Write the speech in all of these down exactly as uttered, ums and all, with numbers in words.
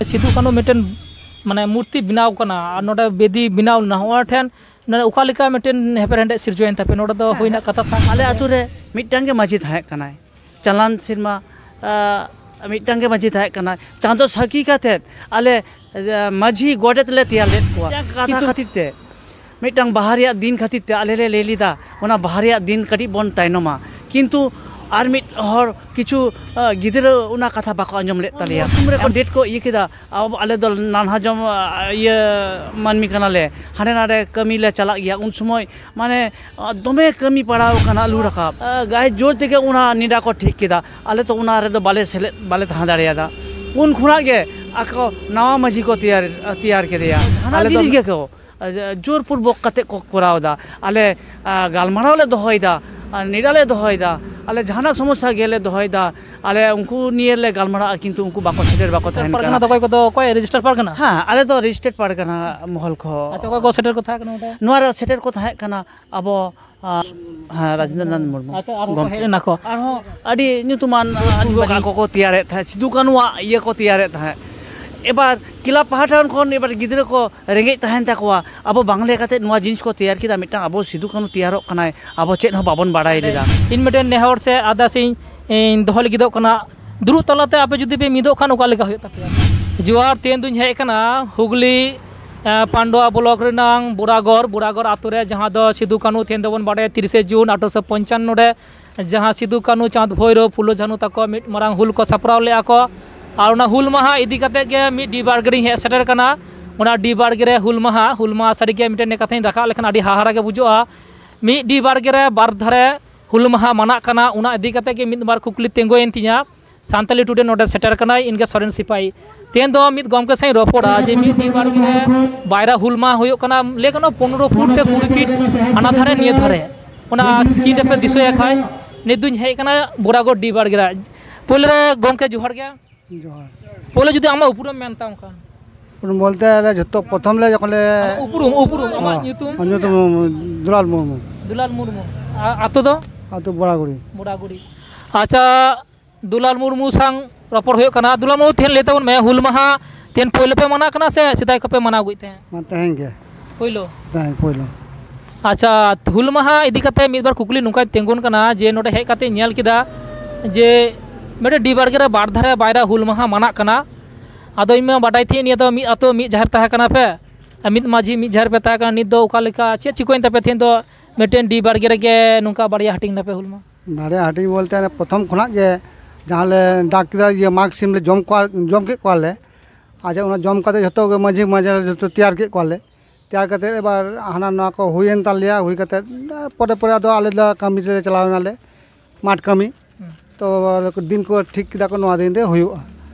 ᱥᱤᱫᱩ ᱠᱟᱹᱱᱩ ᱢᱤᱫᱴᱮᱱ ᱢᱟᱱᱮ ᱢᱩᱨᱛᱤ ᱵᱮᱱᱟᱣ ᱠᱟᱱᱟ ᱟᱨ ᱱᱚᱰᱮ ᱵᱮᱫᱤ ᱵᱮᱱᱟᱣ ᱞᱮᱱᱟ, ᱱᱚᱣᱟ ᱴᱷᱮᱱ ᱱᱚᱰᱮ ᱚᱠᱟ ᱞᱮᱠᱟ ᱢᱤᱫᱴᱮᱱ ᱦᱮᱯᱮᱨ ᱦᱮᱸᱰᱮᱡ ᱥᱤᱨᱡᱟᱹᱣᱮᱱ ᱛᱟᱯᱮ? ᱱᱚᱰᱮ ᱫᱚ ᱦᱩᱭᱱᱟ ᱠᱟᱛᱷᱟ ᱛᱟᱦᱮᱸ ᱟᱞᱮ ᱠᱟᱱᱟ᱾ ᱟᱛᱳ ᱨᱮ ᱢᱤᱫᱴᱟᱝ ᱜᱮ ᱢᱟᱹᱡᱷᱤ ᱛᱟᱦᱮᱸ ᱠᱟᱱᱟᱭ᱾ ᱪᱟᱞᱟᱱ ᱥᱮᱨᱢᱟ, ᱟ, ᱢᱤᱫᱴᱟᱝ ᱜᱮ ᱢᱟᱹᱡᱷᱤ ᱛᱟᱦᱮᱸ ᱠᱟᱱᱟᱭ᱾ ᱪᱟᱸᱫᱚ ᱥᱟᱹᱠᱷᱤ ᱠᱟᱛᱮᱫ ᱟᱞᱮ, ᱟ, ᱢᱟᱹᱡᱷᱤ ᱜᱚᱰᱮᱛ ᱞᱮ ᱛᱮᱭᱟᱨ ᱞᱮᱫ ᱠᱚᱣᱟ᱾ ᱢᱤᱫᱴᱟᱝ ᱠᱟᱛᱷᱟ ᱠᱤᱱᱛᱩ ᱠᱷᱟᱹᱛᱤᱨ ᱛᱮ, ᱢᱤᱫᱴᱟᱝ ᱵᱟᱦᱟ ᱨᱮᱭᱟᱜ ᱫᱤᱱ ᱠᱷᱟᱹᱛᱤᱨ ᱛᱮ ᱟᱞᱮ ᱞᱮ ᱞᱟᱹᱭ ᱞᱮᱫᱟ, ᱚᱱᱟ ᱵᱟᱦᱟ ᱨᱮᱭᱟᱜ ᱫᱤᱱ ᱠᱟᱹᱴᱤᱡ ᱵᱚᱱ ᱛᱟᱭᱱᱚᱢᱟ, ᱠᱤᱱᱛᱩ ᱟᱨ ᱢᱤᱫ ᱦᱚᱲ ᱠᱤᱪᱷᱩ, ᱟ, ᱜᱤᱫᱽᱨᱟᱹ ᱚᱱᱟ ᱠᱟᱛᱷᱟ ᱵᱟᱠᱚ ᱟᱸᱡᱚᱢ ᱞᱮᱫ ᱛᱟᱞᱮᱭᱟ᱾ ᱢᱚᱨᱥᱩᱢ ᱨᱮ ᱰᱮᱴ ᱠᱚ ᱤᱭᱟᱹ ᱠᱮᱫᱟ, ᱟᱵᱚ, ᱟᱞᱮ ᱫᱚ ᱱᱟᱱᱦᱟ ᱡᱚᱢ, ᱟ, ᱤᱭᱟᱹ ᱢᱟᱹᱱᱢᱤ ᱠᱟᱱᱟᱞᱮ, ᱦᱟᱸᱰᱮ ᱱᱟᱰᱮ ᱠᱟᱹᱢᱤ ᱞᱮ ᱪᱟᱞᱟᱜ ᱜᱮᱭᱟ᱾ ᱩᱱ ᱥᱚᱢᱚᱭ ᱢᱟᱱᱮ, ᱟ, ᱫᱚᱢᱮ ᱠᱟᱹᱢᱤ ᱯᱟᱲᱟᱣ ᱠᱟᱱᱟ, ᱟᱹᱞᱩ ᱨᱟᱠᱟᱵ᱾ ᱟ, ᱜᱟᱭ ᱡᱳᱨ ᱛᱮᱜᱮ ᱚᱱᱟ ᱱᱮᱰᱟ ᱠᱚ ᱴᱷᱤᱠ ᱠᱮᱫᱟ, ᱟᱞᱮ ᱛᱚ ᱚᱱᱟ ᱨᱮᱫᱚ ᱵᱟᱞᱮ ᱥᱮᱞᱮᱫ, ᱵᱟᱞᱮ ᱛᱟᱦᱮᱸ ᱫᱟᱲᱮᱭᱟᱫᱟ᱾ ᱩᱱ ᱠᱷᱚᱱᱟᱜ ᱜᱮ ᱟᱠᱚ ᱱᱟᱣᱟ ᱢᱟᱹᱡᱷᱤ ᱠᱚ ᱛᱮᱭᱟᱨ, ᱛᱮᱭᱟᱨ ᱠᱮᱫᱮᱭᱟ᱾ ᱡᱟᱦᱟᱱᱟᱜ ᱟᱞᱮ ᱫᱚ ᱡᱤᱱᱤᱥ ᱜᱮ ᱠᱚ, ᱟ, ᱡᱳᱨᱯᱩᱨᱵᱚᱠ ᱠᱟᱛᱮ ᱠᱚ ᱠᱚᱨᱟᱣ ᱮᱫᱟ᱾ ᱟᱞᱮ, ᱟ, ᱜᱟᱞᱢᱟᱨᱟᱣ ᱞᱮ ᱫᱚᱦᱚᱭᱮᱫᱟ, ᱟᱨ ᱱᱮᱰᱟ ᱞᱮ ᱫᱚᱦᱚᱭᱮᱫᱟ, ᱟᱞᱮ ᱡᱟᱦᱟᱱᱟᱜ ᱥᱚᱢᱚᱥᱥᱟ ᱜᱮᱞᱮ ᱫᱚᱦᱚᱭᱮᱫᱟ, ᱟᱞᱮ ᱩᱱᱠᱩ ᱱᱤᱭᱮ ᱞᱮ ᱜᱟᱞᱢᱟᱨᱟᱜᱼᱟ, ᱠᱤᱱᱛᱩ ᱩᱱᱠᱩ ᱵᱟᱠᱚ ᱥᱮᱴᱮᱨ, ᱵᱟᱠᱚ ᱛᱟᱦᱮᱱ ᱯᱟᱨᱜᱟᱱᱟ ᱠᱟᱱᱟ᱾ ᱫᱚ ᱚᱠᱚᱭ ᱠᱚ, ᱚᱠᱚᱭ ᱨᱮᱡᱤᱥᱴᱟᱨ ᱯᱟᱨᱜᱟᱱᱟ? ᱦᱮᱸ, ᱟᱞᱮ ᱫᱚ ᱨᱮᱡᱤᱥᱴᱟᱨᱰ ᱯᱟᱨᱜᱟᱱᱟ ᱢᱚᱦᱚᱞ ᱠᱚ᱾ ᱟᱪᱪᱷᱟ, ᱚᱠᱚᱭ ᱠᱚ ᱥᱮᱴᱮᱨ ᱠᱚ ᱛᱟᱦᱮᱸ ᱠᱟᱱᱟ ᱚᱸᱰᱮ? ᱱᱚᱣᱟ ᱨᱮ ᱥᱮᱴᱮᱨ ᱠᱚ ᱛᱟᱦᱮᱸ ᱠᱟᱱᱟ ᱟᱵᱚ, ᱟ, ᱦᱮᱸ, ᱨᱟᱡᱮᱱᱫᱨᱚ ᱱᱟᱛᱷ ᱢᱩᱨᱢᱩ ᱟᱪᱪᱷᱟ, ᱟᱨᱦᱚᱸ ᱠᱚ ᱜᱚᱢᱠᱮ᱾ ᱦᱮᱡ ᱞᱮᱱᱟ ᱠᱚ? ᱟᱨᱦᱚᱸ ᱟᱹᱰᱤ ᱧᱩᱛᱩᱢᱟᱱ, ᱟᱹᱰᱤ ᱵᱚᱠᱟ ᱠᱚᱠᱚ ᱛᱮᱭᱟᱨᱮᱫ ᱛᱟᱦᱮᱸᱫ, ᱥᱤᱫᱩ ᱠᱟᱹᱱᱩᱣᱟᱜ ᱤᱭᱟᱹ ᱠᱚ ᱛᱮᱭᱟᱨᱮᱫ ᱛᱟᱦᱮᱸᱫ᱾ ᱮᱵᱟᱨ ᱠᱞᱟᱵᱽ ᱯᱟᱦᱴᱟ ᱠᱷᱚᱱ ᱮᱵᱟᱨ ᱜᱤᱫᱽᱨᱟᱹ ᱠᱚ ᱨᱮᱸᱜᱮᱡ ᱛᱟᱦᱮᱱ ᱛᱟᱠᱚᱣᱟ, ᱟᱵᱚ ᱵᱟᱝ ᱞᱟᱹᱭ ᱠᱟᱛᱮ ᱱᱚᱣᱟ ᱡᱤᱱᱤᱥ ᱠᱚ ᱛᱮᱭᱟᱨ ᱠᱮᱫᱟ, ᱢᱤᱫᱴᱟᱝ ᱟᱵᱚ ᱥᱤᱫᱩ ᱠᱟᱹᱱᱩ ᱛᱮᱭᱟᱨᱚᱜ ᱠᱟᱱᱟᱭ, ᱟᱵᱚ ᱪᱮᱫ ᱦᱚᱸ ᱵᱟᱵᱚᱱ ᱵᱟᱲᱟᱭ ᱞᱮᱫᱟ᱾ ᱤᱧ ᱢᱤᱫᱴᱮᱱ ᱱᱮᱦᱚᱨ ᱥᱮ ᱟᱨᱫᱟᱥ ᱤᱧ, ᱤᱧ ᱫᱚᱦᱚ ᱞᱟᱹᱜᱤᱫᱚᱜ ᱠᱟᱱᱟ, ᱫᱩᱲᱩᱵ ᱛᱟᱞᱟᱛᱮ ᱟᱯᱮ ᱡᱩᱫᱤ ᱯᱮ ᱢᱤᱫᱚᱜ ᱠᱷᱟᱱ ᱚᱠᱟ ᱞᱮᱠᱟ ᱦᱩᱭᱩᱜ ᱛᱟᱯᱮᱭᱟ? ᱡᱚᱦᱟᱨ, ᱛᱮᱦᱮᱧ ᱫᱩᱧ ᱦᱮᱡ ᱟᱠᱟᱱᱟ ᱦᱩᱜᱽᱞᱤ, ᱮ, ᱯᱟᱱᱰᱩᱣᱟ ᱵᱞᱚᱠ ᱨᱮᱱᱟᱝ ᱵᱳᱨᱟᱜᱚᱲ, ᱵᱳᱨᱟᱜᱚᱲ ᱟᱛᱳ ᱨᱮ, ᱡᱟᱦᱟᱸ ᱫᱚ ᱥᱤᱫᱩ ᱠᱟᱹᱱᱩ ᱛᱮᱦᱮᱧ ᱫᱚᱵᱚᱱ ᱵᱟᱲᱟᱭᱟ ᱛᱤᱨᱤᱥᱮ ᱡᱩᱱ ᱟᱴᱷᱨᱚᱥᱚ ᱯᱚᱧᱪᱟᱱᱱᱚ ᱨᱮ ᱡᱟᱦᱟᱸ ᱥᱤᱫᱩ ᱠᱟᱹᱱᱩ ᱪᱟᱸᱫᱽ ᱵᱷᱳᱭᱨᱳ ᱯᱷᱩᱞᱳ ᱡᱷᱟᱱᱩ ᱛᱟᱠᱚ ᱢᱤᱫ ᱢᱟᱨᱟᱝ ᱦᱩᱞ ᱠᱚ ᱥᱟᱯᱲᱟᱣ ᱞᱮᱫᱼᱟ ᱠᱚ᱾ ᱟᱨ ᱚᱱᱟ ᱦᱩᱞ ᱢᱟᱦᱟ ᱤᱫᱤ ᱠᱟᱛᱮ ᱜᱮ ᱢᱤᱫ ᱰᱤ ᱵᱟᱲᱜᱮ ᱨᱤᱧ ᱦᱮᱡ ᱥᱮᱴᱮᱨ ᱠᱟᱱᱟ᱾ ᱚᱱᱟ ᱰᱤ ᱵᱟᱲᱜᱮ ᱨᱮ ᱦᱩᱞ ᱢᱟᱦᱟ, ᱦᱩᱞ ᱢᱟᱦᱟ ᱥᱟᱹᱨᱤᱜᱮ ᱢᱤᱫᱴᱮᱱ ᱠᱟᱛᱷᱟᱧ ᱨᱟᱠᱟᱵ ᱞᱮᱠᱷᱟᱱ ᱟᱹᱰᱤ ᱦᱟᱦᱟᱲᱟ ᱜᱮ ᱵᱩᱡᱷᱟᱹᱜᱼᱟ᱾ ᱢᱤᱫ ᱰᱤ ᱵᱟᱲᱜᱮ ᱨᱮ ᱵᱟᱨ ᱫᱷᱟᱨᱮ ᱦᱩᱞ ᱢᱟᱦᱟ ᱢᱟᱱᱟᱜ ᱠᱟᱱᱟ, ᱚᱱᱟ ᱤᱫᱤ ᱠᱟᱛᱮ ᱜᱮ ᱢᱤᱫ ᱵᱟᱨ ᱠᱩᱠᱞᱤ ᱛᱤᱸᱜᱩᱭᱮᱱ ᱛᱤᱧᱟ᱾ ᱥᱟᱱᱛᱟᱞᱤ ᱴᱩᱰᱮ ᱱᱚᱰᱮ ᱥᱮᱴᱮᱨ ᱠᱟᱱᱟᱭ, ᱤᱧ ᱜᱮ ᱥᱚᱨᱮᱱ ᱥᱤᱯᱟᱦᱤ᱾ ᱛᱮᱦᱮᱧ ᱫᱚ ᱢᱤᱫ ᱜᱚᱢᱠᱮ ᱥᱟᱶ ᱤᱧ ᱨᱚᱯᱚᱲᱟ ᱡᱮ ᱢᱤᱫ ᱰᱤ ᱵᱟᱲᱜᱮ ᱨᱮ ᱵᱟᱭᱨᱟ ᱦᱩᱞ ᱢᱟᱦᱟ ᱦᱩᱭᱩᱜ ᱠᱟᱱᱟ, ᱞᱟᱹᱭ ᱜᱟᱱᱚᱜᱼᱟ ᱯᱚᱱᱨᱚ ᱯᱷᱩᱴ ᱛᱮ ᱠᱩᱲᱤ ᱯᱷᱤᱴ ᱦᱟᱱᱟ ᱫᱷᱟᱨᱮ ᱱᱤᱭᱟᱹ ᱫᱷᱟᱨᱮ᱾ ᱚᱱᱟ ᱥᱠᱨᱤᱱ ᱨᱮᱯᱮ ᱫᱤᱥᱟᱹᱭᱟ ᱠᱷᱟᱡ, ᱱᱤᱛ ᱫᱩᱧ ᱦᱮᱡ ᱟᱠᱟᱱᱟ ᱵᱳᱨᱟᱜᱚᱲ ᱰᱤ ᱵᱟᱲᱜᱮ ᱨᱮ᱾ ᱯᱳᱭᱞᱳ ᱨᱮ ᱜᱚᱢᱠᱮ ᱡᱚᱦᱟᱨ ᱜᱮ᱾ ᱡᱚᱦᱟᱨ᱾ ᱯᱳᱭᱞᱳ ᱡᱩᱫᱤ ᱟᱢᱟᱜ ᱩᱯᱨᱩᱢ ᱢᱮᱱ ᱛᱟᱢ ᱠᱷᱟᱱ᱾ ᱩᱯᱨᱩᱢ ᱵᱚᱞᱛᱮ ᱟᱞᱮ ᱡᱷᱚᱛᱚ ᱯᱨᱚᱛᱷᱚᱢ ᱞᱮ ᱡᱚᱠᱷᱚᱱ ᱞᱮ ᱟᱢᱟᱜ ᱩᱯᱨᱩᱢ, ᱩᱯᱨᱩᱢ, ᱟᱢᱟᱜ ᱦᱚᱸ, ᱧᱩᱛᱩᱢ? ᱧᱩᱛᱩᱢ ᱫᱩᱞᱟᱞ ᱢᱩᱨᱢᱩ᱾ ᱫᱩᱞᱟᱞ ᱢᱩᱨᱢᱩ᱾ ᱟ-, ᱟᱛᱳ ᱫᱚ? ᱟᱛᱳ ᱵᱚᱲᱟᱜᱩᱲᱤ᱾ ᱵᱚᱲᱟᱜᱩᱲᱤ᱾ ᱟᱪᱪᱷᱟ, ᱫᱩᱞᱟᱞ ᱢᱩᱨᱢᱩ ᱥᱟᱝ ᱨᱚᱯᱚᱲ ᱦᱩᱭᱩᱜ ᱠᱟᱱᱟ᱾ ᱫᱩᱞᱟᱞ ᱵᱟᱹᱵᱩ, ᱛᱮᱦᱮᱧ ᱞᱟᱹᱭ ᱛᱟᱵᱚᱱ ᱢᱮ, ᱦᱩᱞ ᱢᱟᱦᱟ ᱛᱮᱦᱮᱧ ᱯᱳᱭᱞᱳ ᱯᱮ ᱢᱟᱱᱟᱜ ᱠᱟᱱᱟ ᱥᱮ ᱥᱮᱫᱟᱭ ᱠᱷᱚᱱ ᱯᱮ ᱢᱟᱱᱟᱣ ᱟᱹᱜᱩᱭᱮᱫ ᱛᱟᱦᱮᱸᱫ? ᱢᱟ, ᱛᱮᱦᱮᱧ ᱜᱮ᱾ ᱯᱳᱭᱞᱳ? ᱛᱮᱦᱮᱧ ᱯᱳᱭᱞᱳ᱾ ᱟᱪᱪᱷᱟ, ᱦᱩᱞ ᱢᱟᱦᱟ ᱤᱫᱤ ᱠᱟᱛᱮ ᱢᱤᱫ ᱵᱟᱨ ᱠᱩᱠᱞᱤ ᱱᱚᱝᱠᱟᱭ ᱛᱤᱸᱜᱩᱱ ᱠᱟᱱᱟ ᱡᱮ ᱱᱚᱰᱮ ᱦᱮᱡ ᱠᱟᱛᱮᱧ ᱧᱮᱞ ᱠᱮᱫᱟ ᱡᱮ ᱢᱤᱫᱴᱮᱱ ᱰᱤ ᱵᱟᱲᱜᱮ ᱨᱮ ᱵᱟᱨ ᱫᱷᱟᱨᱮ ᱵᱟᱭᱨᱟ ᱦᱩᱞ ᱢᱟᱦᱟ ᱢᱟᱱᱟᱜ ᱠᱟᱱᱟ᱾ ᱟᱫᱚ ᱤᱧ ᱢᱟ ᱵᱟᱰᱟᱭ ᱛᱟᱦᱮᱸᱫ ᱱᱤᱭᱟᱹ ᱫᱚ ᱢᱤᱫ ᱟᱛᱳ ᱢᱤᱫ ᱡᱟᱦᱮᱨ ᱛᱟᱦᱮᱸ ᱠᱟᱱᱟ ᱯᱮ, ᱟᱨ ᱢᱤᱫ ᱢᱟᱹᱡᱷᱤ ᱢᱤᱫ ᱡᱟᱦᱮᱨ ᱯᱮ ᱛᱟᱦᱮᱸ ᱠᱟᱱᱟ, ᱱᱤᱛ ᱫᱚ ᱚᱠᱟ ᱞᱮᱠᱟ, ᱪᱮᱫ ᱪᱤᱠᱟᱹᱭᱮᱱ ᱛᱟᱯᱮ ᱛᱮᱦᱮᱧ ᱫᱚ ᱢᱤᱫᱴᱮᱱ ᱰᱤ ᱵᱟᱲᱜᱮ ᱨᱮᱜᱮ ᱱᱚᱝᱠᱟ ᱵᱟᱨᱭᱟ ᱦᱟᱹᱴᱤᱧ ᱱᱟᱯᱮ ᱦᱩᱞ ᱢᱟᱦᱟ? ᱵᱟᱨᱭᱟ ᱦᱟᱹᱴᱤᱧ ᱵᱚᱞᱛᱮ ᱚᱱᱮ ᱯᱨᱚᱛᱷᱚᱢ ᱠᱷᱚᱱᱟᱜ ᱜᱮ ᱡᱟᱦᱟᱸ ᱞᱮ ᱰᱟᱠ ᱠᱮᱫᱟ, ᱤᱭᱟᱹ, ᱢᱟᱜᱽ ᱥᱤᱢ ᱞᱮ ᱡᱚᱢ ᱠᱚᱣᱟ, ᱡᱚᱢ ᱠᱮᱫ ᱠᱚᱣᱟᱞᱮ᱾ ᱟᱪᱪᱷᱟ, ᱚᱱᱟ ᱡᱚᱢ ᱠᱟᱛᱮ ᱡᱷᱚᱛᱚ ᱜᱮ ᱢᱟᱹᱡᱷᱤ ᱢᱟᱹᱡᱷᱤ ᱡᱷᱚᱛᱚ ᱛᱮᱭᱟᱨ ᱠᱮᱫ ᱠᱚᱣᱟᱞᱮ᱾ ᱛᱮᱭᱟᱨ ᱠᱟᱛᱮ ᱮᱵᱟᱨ ᱦᱟᱱᱟ ᱱᱚᱣᱟ ᱠᱚ ᱦᱩᱭᱮᱱ ᱛᱟᱞᱮᱭᱟ, ᱦᱩᱭ ᱠᱟᱛᱮ ᱯᱚᱨᱮ ᱯᱚᱨᱮ ᱟᱫᱚ ᱟᱞᱮ ᱫᱚ ᱠᱟᱹᱢᱤ ᱨᱮ ᱪᱟᱞᱟᱣ ᱮᱱᱟᱞᱮ, ᱢᱟᱴᱷ ᱠᱟᱹᱢᱤ᱾ ᱦᱩᱸ᱾ ᱛᱚ ᱫᱤᱱ ᱠᱚ ᱴᱷᱤᱠ ᱠᱮᱫᱟ ᱠᱚ, ᱱᱚᱣᱟ ᱫᱤᱱ ᱨᱮ ᱦᱩᱭᱩᱜᱼᱟ᱾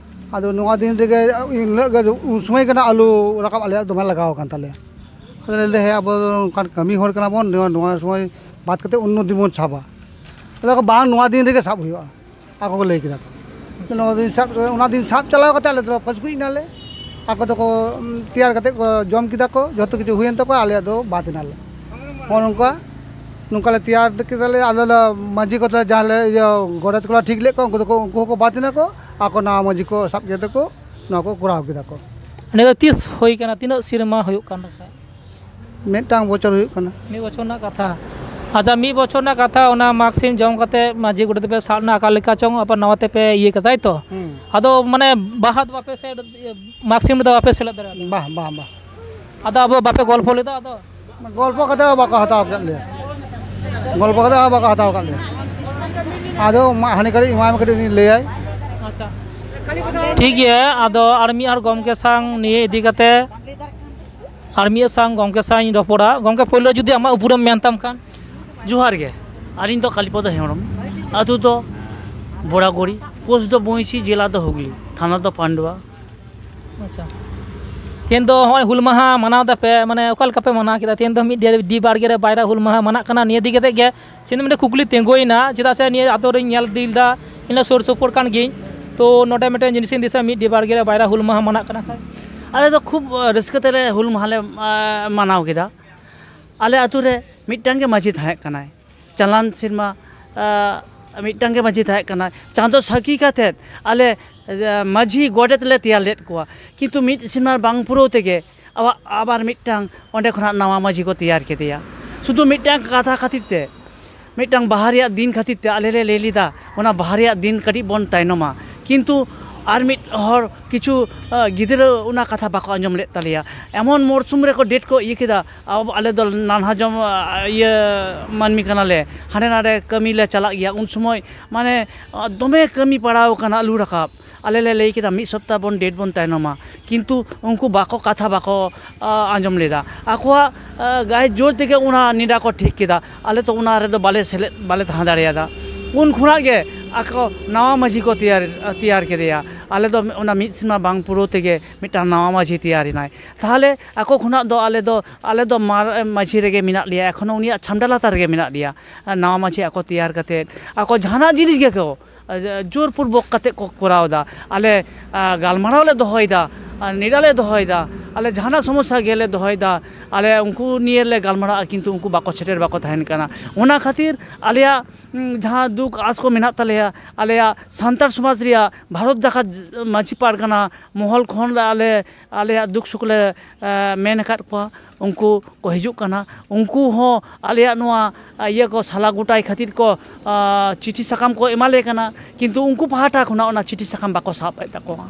ᱟᱫᱚ ᱱᱚᱣᱟ ᱫᱤᱱ ᱨᱮᱜᱮ ᱩᱱ ᱦᱤᱞᱳᱜ ᱜᱮ, ᱩᱱ ᱥᱚᱢᱚᱭ ᱠᱟᱱᱟ ᱟᱹᱞᱩ ᱨᱟᱠᱟᱵ ᱟᱞᱮᱭᱟᱜ ᱫᱚᱢᱮ ᱞᱟᱜᱟᱣ ᱟᱠᱟᱱ ᱛᱟᱞᱮᱭᱟ᱾ ᱟᱫᱚ ᱞᱮ ᱞᱟᱹᱭᱫᱟ, "ᱦᱮᱸ, ᱟᱵᱚ ᱫᱚ ᱱᱚᱝᱠᱟᱱ ᱠᱟᱹᱢᱤ ᱦᱚᱲ ᱠᱟᱱᱟ ᱵᱚᱱ, ᱱᱚᱣᱟ, ᱱᱚᱣᱟ ᱥᱚᱢᱚᱭ ᱵᱟᱫ ᱠᱟᱛᱮ ᱚᱱᱱᱚ ᱫᱤᱱ ᱵᱚᱱ ᱥᱟᱵᱟ᱾" ᱟᱫᱚ ᱠᱚ, "ᱵᱟᱝ, ᱱᱚᱣᱟ ᱫᱤᱱ ᱨᱮᱜᱮ ᱥᱟᱵ ᱦᱩᱭᱩᱜᱼᱟ", ᱟᱠᱚ ᱠᱚ ᱞᱟᱹᱭ ᱠᱮᱫᱟ ᱠᱚ᱾ ᱱᱚᱣᱟ ᱫᱤᱱ ᱥᱟᱵ, ᱚᱱᱟ ᱫᱤᱱ ᱥᱟᱵ ᱪᱟᱞᱟᱣ ᱠᱟᱛᱮ ᱟᱞᱮ ᱫᱚ ᱯᱟᱹᱥᱠᱩᱡ ᱮᱱᱟᱞᱮ᱾ ᱟᱠᱚ ᱫᱚᱠᱚ, ᱩᱢ, ᱛᱮᱭᱟᱨ ᱠᱟᱛᱮ ᱠᱚ ᱡᱚᱢ ᱠᱮᱫᱟ ᱠᱚ, ᱡᱷᱚᱛᱚ ᱠᱤᱪᱷᱩ ᱦᱩᱭᱮᱱ ᱛᱟᱠᱚᱣᱟ, ᱟᱞᱮᱭᱟᱜ ᱫᱚ ᱵᱟᱫ ᱮᱱᱟᱞᱮ᱾ ᱱᱚᱜᱼᱚ ᱱᱚᱝᱠᱟ, ᱱᱚᱝᱠᱟ ᱞᱮ ᱛᱮᱭᱟᱨ ᱠᱮᱫᱟᱞᱮ᱾ ᱟᱞᱮ ᱞᱮ ᱢᱟᱹᱡᱷᱤ ᱠᱚ ᱡᱟᱦᱟᱸ ᱞᱮ, ᱤᱭᱟᱹ, ᱜᱚᱰᱮᱛ ᱠᱚᱞᱮ ᱴᱷᱤᱠ ᱞᱮᱫ ᱠᱚᱣᱟ, ᱩᱱᱠᱩ ᱫᱚᱠᱚ, ᱩᱱᱠᱩ ᱦᱚᱸᱠᱚ ᱵᱟᱫ ᱮᱱᱟ ᱠᱚ, ᱟᱠᱚ ᱱᱟᱣᱟ ᱢᱟᱹᱡᱷᱤ ᱠᱚ ᱥᱟᱵ ᱠᱮᱫ ᱛᱮᱠᱚ ᱱᱚᱣᱟ ᱠᱚ ᱠᱚᱨᱟᱣ ᱠᱮᱫᱟ ᱠᱚ᱾ ᱱᱤᱭᱟᱹ ᱫᱚ ᱛᱤᱥ ᱦᱩᱭ ᱠᱟᱱᱟ? ᱛᱤᱱᱟᱹᱜ ᱥᱮᱨᱢᱟ ᱦᱩᱭᱩᱜ ᱠᱟᱱ ᱛᱟᱯᱮ? ᱢᱤᱫᱴᱟᱝ ᱵᱚᱪᱷᱚᱨ ᱦᱩᱭᱩᱜ ᱠᱟᱱᱟ᱾ ᱢᱤᱫ ᱵᱚᱪᱷᱚᱨ ᱨᱮᱱᱟᱜ ᱠᱟᱛᱷᱟ᱾ ᱟᱪᱪᱷᱟ, ᱢᱤᱫ ᱵᱚᱪᱷᱚᱨ ᱨᱮᱱᱟᱜ ᱠᱟᱛᱷᱟ, ᱚᱱᱟ ᱢᱟᱜᱽ ᱥᱤᱢ ᱡᱚᱢ ᱠᱟᱛᱮ ᱢᱟᱹᱡᱷᱤ ᱜᱚᱰᱮᱛ ᱯᱮ ᱥᱟᱵ ᱮᱱᱟ, ᱚᱠᱟ ᱞᱮᱠᱟ ᱪᱚᱝ ᱟᱵᱟᱨ ᱱᱟᱣᱟ ᱛᱮᱯᱮ ᱤᱭᱟᱹ ᱠᱮᱫᱟ, ᱛᱟᱭ ᱛᱚ? ᱦᱩᱸ᱾ ᱟᱫᱚ ᱢᱟᱱᱮ ᱵᱟᱦᱟ ᱫᱚ ᱵᱟᱯᱮ ᱥᱮ, ᱢᱟᱜᱽ ᱥᱤᱢ ᱨᱮᱫᱚ ᱵᱟᱯᱮ ᱥᱮᱞᱮᱫ ᱫᱟᱲᱮᱭᱟᱫᱟ? ᱵᱟᱦ, ᱵᱟᱦ, ᱵᱟᱦ᱾ ᱟᱫᱚ ᱟᱵᱚ ᱵᱟᱯᱮ ᱜᱚᱞᱯᱚ ᱞᱮᱫᱟ ᱟᱫᱚ? ᱜᱚᱞᱯᱚ ᱠᱟᱛᱮ ᱦᱚᱸ ᱵᱟᱠᱚ ᱦᱟᱛᱟᱣ ᱠᱮᱫ ᱞᱮᱭᱟ᱾ ᱜᱚᱞᱯᱚ ᱠᱟᱛᱮ ᱦᱚᱸ ᱵᱟᱠᱚ ᱦᱟᱛᱟᱣ ᱠᱟᱫ ᱞᱮᱭᱟ᱾ ᱟᱫᱚ ᱢᱟ ᱦᱟᱹᱱᱤ ᱠᱟᱹᱴᱤᱡ ᱮᱢᱟᱭ ᱢᱮ, ᱠᱟᱹᱴᱤᱡ ᱩᱱᱤ ᱞᱟᱹᱭᱟᱭ᱾ ᱟᱪᱪᱷᱟ, ᱴᱷᱤᱠ ᱜᱮᱭᱟ᱾ ᱟᱫᱚ ᱟᱨ ᱢᱤᱫ ᱦᱚᱲ ᱜᱚᱢᱠᱮ ᱥᱟᱶ ᱱᱤᱭᱟᱹ ᱤᱫᱤ ᱠᱟᱛᱮ ᱟᱨ ᱢᱤᱫ ᱥᱟᱶ ᱜᱚᱢᱠᱮ ᱥᱟᱶ ᱤᱧ ᱨᱚᱯᱚᱲᱟ᱾ ᱜᱚᱢᱠᱮ, ᱯᱳᱭᱞᱳ ᱡᱩᱫᱤ ᱟᱢᱟᱜ ᱩᱯᱨᱩᱢ ᱢᱮᱱ ᱛᱟᱢ ᱠᱷᱟᱱ? ᱡᱚᱦᱟᱨ ᱜᱮ, ᱟᱹᱞᱤᱧ ᱫᱚ ᱠᱟᱞᱤᱯᱚᱫᱚ ᱦᱮᱢᱵᱨᱚᱢ, ᱟᱹᱛᱩ ᱫᱚ ᱵᱚᱲᱟᱜᱚᱲᱤ, ᱯᱳᱥᱴ ᱫᱚ ᱵᱚᱸᱭᱥᱤ, ᱡᱮᱞᱟ ᱫᱚ ᱦᱩᱜᱽᱞᱤ, ᱛᱷᱟᱱᱟ ᱫᱚ ᱯᱟᱱᱰᱩᱣᱟ᱾ ᱟᱪᱪᱷᱟ, ᱛᱮᱦᱮᱧ ᱫᱚ ᱱᱚᱜᱼᱚᱭ ᱦᱩᱞ ᱢᱟᱦᱟ ᱢᱟᱱᱟᱣ ᱫᱟᱯᱮ, ᱢᱟᱱᱮ ᱚᱠᱟ ᱞᱮᱠᱟ ᱯᱮ ᱢᱟᱱᱟᱣ ᱠᱮᱫᱟ? ᱛᱮᱦᱮᱧ ᱫᱚ ᱢᱤᱫ ᱰᱤ, ᱰᱤ ᱵᱟᱲᱜᱮ ᱨᱮ ᱵᱟᱭᱨᱟ ᱦᱩᱞ ᱢᱟᱦᱟ ᱢᱟᱱᱟᱜ ᱠᱟᱱᱟ, ᱱᱤᱭᱟᱹ ᱤᱫᱤ ᱠᱟᱛᱮ ᱜᱮ ᱥᱮ ᱢᱤᱫᱴᱮᱱ ᱠᱩᱠᱞᱤ ᱛᱤᱸᱜᱩᱭᱮᱱᱟ, ᱪᱮᱫᱟᱜ ᱥᱮ ᱱᱤᱭᱟᱹ ᱟᱛᱳ ᱨᱤᱧ ᱧᱮᱞ ᱤᱫᱤ ᱞᱮᱫᱟ, ᱤᱧ ᱫᱚ ᱥᱩᱨ ᱥᱩᱯᱩᱨ ᱠᱟᱱ ᱜᱤᱭᱟᱹᱧ, ᱛᱚ ᱱᱚᱰᱮ ᱢᱤᱫᱴᱮᱱ ᱡᱤᱱᱤᱥ ᱤᱧ ᱫᱤᱥᱟᱹ, ᱢᱤᱫ ᱰᱤ ᱵᱟᱲᱜᱮ ᱨᱮ ᱵᱟᱭᱨᱟ ᱦᱩᱞ ᱢᱟᱦᱟ ᱢᱟᱱᱟᱜ ᱠᱟᱱᱟ ᱠᱷᱟᱡ᱾ ᱟᱞᱮ ᱫᱚ ᱠᱷᱩᱵ, ᱟᱹ, ᱨᱟᱹᱥᱠᱟᱹ ᱛᱮᱞᱮ ᱦᱩᱞ ᱢᱟᱦᱟᱞᱮ, ᱟᱹ, ᱢᱟᱱᱟᱣ ᱠᱮᱫᱟ᱾ ᱟᱞᱮ ᱟᱛᱳ ᱨᱮ ᱢᱤᱫᱴᱟᱝ ᱜᱮ ᱢᱟᱹᱡᱷᱤ ᱛᱟᱦᱮᱸ ᱠᱟᱱᱟᱭ᱾ ᱪᱟᱞᱟᱱ ᱥᱮᱨᱢᱟ, ᱟᱹ, ᱢᱤᱫᱴᱟᱝ ᱜᱮ ᱢᱟᱹᱡᱷᱤ ᱛᱟᱦᱮᱸ ᱠᱟᱱᱟ᱾ ᱪᱟᱸᱫᱚ ᱥᱟᱹᱠᱷᱤ ᱠᱟᱛᱮᱫ ᱟᱞᱮ, ᱮ, ᱢᱟᱹᱡᱷᱤ ᱜᱚᱰᱮᱛ ᱞᱮ ᱛᱮᱭᱟᱨ ᱞᱮᱫ ᱠᱚᱣᱟ, ᱠᱤᱱᱛᱩ ᱢᱤᱫ ᱥᱮᱨᱢᱟ ᱵᱟᱝ ᱯᱩᱨᱟᱹᱣ ᱛᱮᱜᱮ ᱟᱵᱚ ᱟᱵᱟᱨ ᱢᱤᱫᱴᱟᱝ ᱚᱸᱰᱮ ᱠᱷᱚᱱᱟᱜ ᱱᱟᱣᱟ ᱢᱟᱹᱡᱷᱤ ᱠᱚ ᱛᱮᱭᱟᱨ ᱠᱮᱫᱮᱭᱟ᱾ ᱥᱩᱫᱷᱩ ᱢᱤᱫᱴᱟᱝ ᱠᱟᱛᱷᱟ ᱠᱷᱟᱹᱛᱤᱨ ᱛᱮ, ᱢᱤᱫᱴᱟᱝ ᱵᱟᱦᱟ ᱨᱮᱭᱟᱜ ᱫᱤᱱ ᱠᱷᱟᱹᱛᱤᱨ ᱛᱮ ᱟᱞᱮ ᱞᱮ ᱞᱟᱹᱭ ᱞᱮᱫᱟ ᱚᱱᱟ ᱵᱟᱦᱟ ᱨᱮᱭᱟᱜ ᱫᱤᱱ ᱠᱟᱹᱴᱤᱡ ᱵᱚᱱ ᱛᱟᱭᱱᱚᱢᱟ, ᱠᱤᱱᱛᱩ ᱟᱨ ᱢᱤᱫ ᱦᱚᱲ ᱠᱤᱪᱷᱩ, ᱟ, ᱜᱤᱫᱽᱨᱟᱹ ᱚᱱᱟ ᱠᱟᱛᱷᱟ ᱵᱟᱠᱚ ᱟᱸᱡᱚᱢ ᱞᱮᱫ ᱛᱟᱞᱮᱭᱟ᱾ ᱮᱢᱚᱱ ᱢᱚᱨᱥᱩᱢ ᱨᱮᱠᱚ ᱰᱮᱴ ᱠᱚ ᱤᱭᱟᱹ ᱠᱮᱫᱟ, ᱟᱵᱚ, ᱟᱞᱮ ᱫᱚ ᱱᱟᱱᱦᱟ ᱡᱚᱢ, ᱟ, ᱤᱭᱟᱹ ᱢᱟᱹᱱᱢᱤ ᱠᱟᱱᱟᱞᱮ, ᱦᱟᱸᱰᱮ ᱱᱟᱰᱮ ᱠᱟᱹᱢᱤ ᱞᱮ ᱪᱟᱞᱟᱜ ᱜᱮᱭᱟ᱾ ᱩᱱ ᱥᱚᱢᱚᱭ ᱢᱟᱱᱮ, ᱟ, ᱫᱚᱢᱮ ᱠᱟᱹᱢᱤ ᱯᱟᱲᱟᱣ ᱠᱟᱱᱟ, ᱟᱹᱞᱩ ᱨᱟᱠᱟᱵ᱾ ᱟᱞᱮ ᱞᱮ ᱞᱟᱹᱭ ᱠᱮᱫᱟ ᱢᱤᱫ ᱥᱚᱯᱛᱟ ᱵᱚᱱ ᱰᱮᱴ ᱵᱚᱱ ᱛᱟᱭᱱᱚᱢᱟ, ᱠᱤᱱᱛᱩ ᱩᱱᱠᱩ ᱵᱟᱠᱚ, ᱠᱟᱛᱷᱟ ᱵᱟᱠᱚ, ᱟ, ᱟᱸᱡᱚᱢ ᱞᱮᱫᱟ᱾ ᱟᱠᱚᱣᱟᱜ, ᱟ, ᱜᱟᱭ ᱡᱳᱨ ᱛᱮᱜᱮ ᱚᱱᱟ ᱱᱮᱰᱟ ᱠᱚ ᱴᱷᱤᱠ ᱠᱮᱫᱟ᱾ ᱟᱞᱮ ᱛᱚ ᱚᱱᱟ ᱨᱮᱫᱚ ᱵᱟᱞᱮ ᱥᱮᱞᱮᱫ, ᱵᱟᱞᱮ ᱛᱟᱦᱮᱸ ᱫᱟᱲᱮᱭᱟᱫᱟ᱾ ᱩᱱ ᱠᱷᱚᱱᱟᱜ ᱜᱮ ᱟᱠᱚ ᱱᱟᱣᱟ ᱢᱟᱹᱡᱷᱤ ᱠᱚ ᱛᱮᱭᱟᱨ, ᱛᱮᱭᱟᱨ ᱠᱮᱫᱮᱭᱟ᱾ ᱟᱞᱮ ᱫᱚ ᱚᱱᱟ ᱢᱤᱫ ᱥᱮᱨᱢᱟ ᱵᱟᱝ ᱯᱩᱨᱟᱹᱣ ᱛᱮᱜᱮ ᱢᱤᱫᱴᱟᱝ ᱱᱟᱣᱟ ᱢᱟᱹᱡᱷᱤ ᱛᱮᱭᱟᱨ ᱮᱱᱟᱭ᱾ ᱛᱟᱦᱚᱞᱮ ᱟᱠᱚ ᱠᱷᱚᱱᱟᱜ ᱫᱚ ᱟᱞᱮ ᱫᱚ, ᱟᱞᱮ ᱫᱚ ᱢᱟᱨ-, ᱢᱟᱹᱡᱷᱤ ᱨᱮᱜᱮ ᱢᱮᱱᱟᱜ ᱞᱮᱭᱟ, ᱮᱠᱷᱚᱱᱳ ᱩᱱᱤᱭᱟᱜ ᱪᱷᱟᱢᱰᱟ ᱞᱟᱛᱟᱨ ᱨᱮᱜᱮ ᱢᱮᱱᱟᱜ ᱞᱮᱭᱟ᱾ ᱱᱟᱣᱟ ᱢᱟᱹᱡᱷᱤ ᱟᱠᱚ ᱛᱮᱭᱟᱨ ᱠᱟᱛᱮᱫ ᱟᱠᱚ ᱡᱟᱦᱟᱱᱟᱜ ᱡᱤᱱᱤᱥ ᱜᱮᱠᱚ ᱡᱳᱨᱯᱩᱨᱵᱚᱠ ᱠᱟᱛᱮᱫ ᱠᱚ ᱠᱚᱨᱟᱣ ᱮᱫᱟ᱾ ᱟᱞᱮ, ᱟ, ᱜᱟᱞᱢᱟᱨᱟᱣ ᱞᱮ ᱫᱚᱦᱚᱭᱮᱫᱟ, ᱟᱨ ᱱᱮᱰᱟ ᱞᱮ ᱫᱚᱦᱚᱭᱮᱫᱟ, ᱟᱞᱮ ᱡᱟᱦᱟᱱᱟᱜ ᱥᱚᱢᱚᱥᱥᱟ ᱜᱮᱞᱮ ᱫᱚᱦᱚᱭᱮᱫᱟ, ᱟᱞᱮ ᱩᱱᱠᱩ ᱱᱤᱭᱮ ᱞᱮ ᱜᱟᱞᱢᱟᱨᱟᱜᱼᱟ, ᱠᱤᱱᱛᱩ ᱩᱱᱠᱩ ᱵᱟᱠᱚ ᱥᱮᱴᱮᱨ, ᱵᱟᱠᱚ ᱛᱟᱦᱮᱱ ᱠᱟᱱᱟ᱾ ᱚᱱᱟ ᱠᱷᱟᱹᱛᱤᱨ ᱟᱞᱮᱭᱟᱜ, ᱩᱸ, ᱡᱟᱦᱟᱸ ᱫᱩᱠ ᱟᱸᱥ ᱠᱚ ᱢᱮᱱᱟᱜ ᱛᱟᱞᱮᱭᱟ, ᱟᱞᱮᱭᱟᱜ ᱥᱟᱱᱛᱟᱲ ᱥᱚᱢᱟᱡᱽ ᱨᱮᱭᱟᱜ ᱵᱷᱟᱨᱚᱛ ᱡᱟᱠᱟᱛ ᱢᱟᱹᱡᱷᱤ ᱯᱟᱨᱜᱟᱱᱟ ᱢᱚᱦᱚᱞ ᱠᱷᱚᱱ ᱞᱮ ᱟᱞᱮ, ᱟᱞᱮᱭᱟᱜ ᱫᱩᱠ ᱥᱩᱠ ᱞᱮ, ᱮ, ᱢᱮᱱ ᱟᱠᱟᱫ ᱠᱚᱣᱟ᱾ ᱩᱱᱠᱩ ᱠᱚ ᱦᱤᱡᱩᱜ ᱠᱟᱱᱟ, ᱩᱱᱠᱩ ᱦᱚᱸ ᱟᱞᱮᱭᱟᱜ ᱱᱚᱣᱟ, ᱟ, ᱤᱭᱟᱹ ᱠᱚ ᱥᱟᱞᱟ ᱜᱚᱴᱟᱭ ᱠᱷᱟᱹᱛᱤᱨ ᱠᱚ, ᱟ, ᱪᱤᱴᱷᱤ ᱥᱟᱠᱟᱢ ᱠᱚ ᱮᱢᱟᱞᱮ ᱠᱟᱱᱟ, ᱠᱤᱱᱛᱩ ᱩᱱᱠᱩ ᱯᱟᱦᱴᱟ ᱠᱷᱚᱱᱟᱜ ᱚᱱᱟ ᱪᱤᱴᱷᱤ ᱥᱟᱠᱟᱢ ᱵᱟᱠᱚ ᱥᱟᱵ ᱮᱫ ᱛᱟᱠᱚᱣᱟ᱾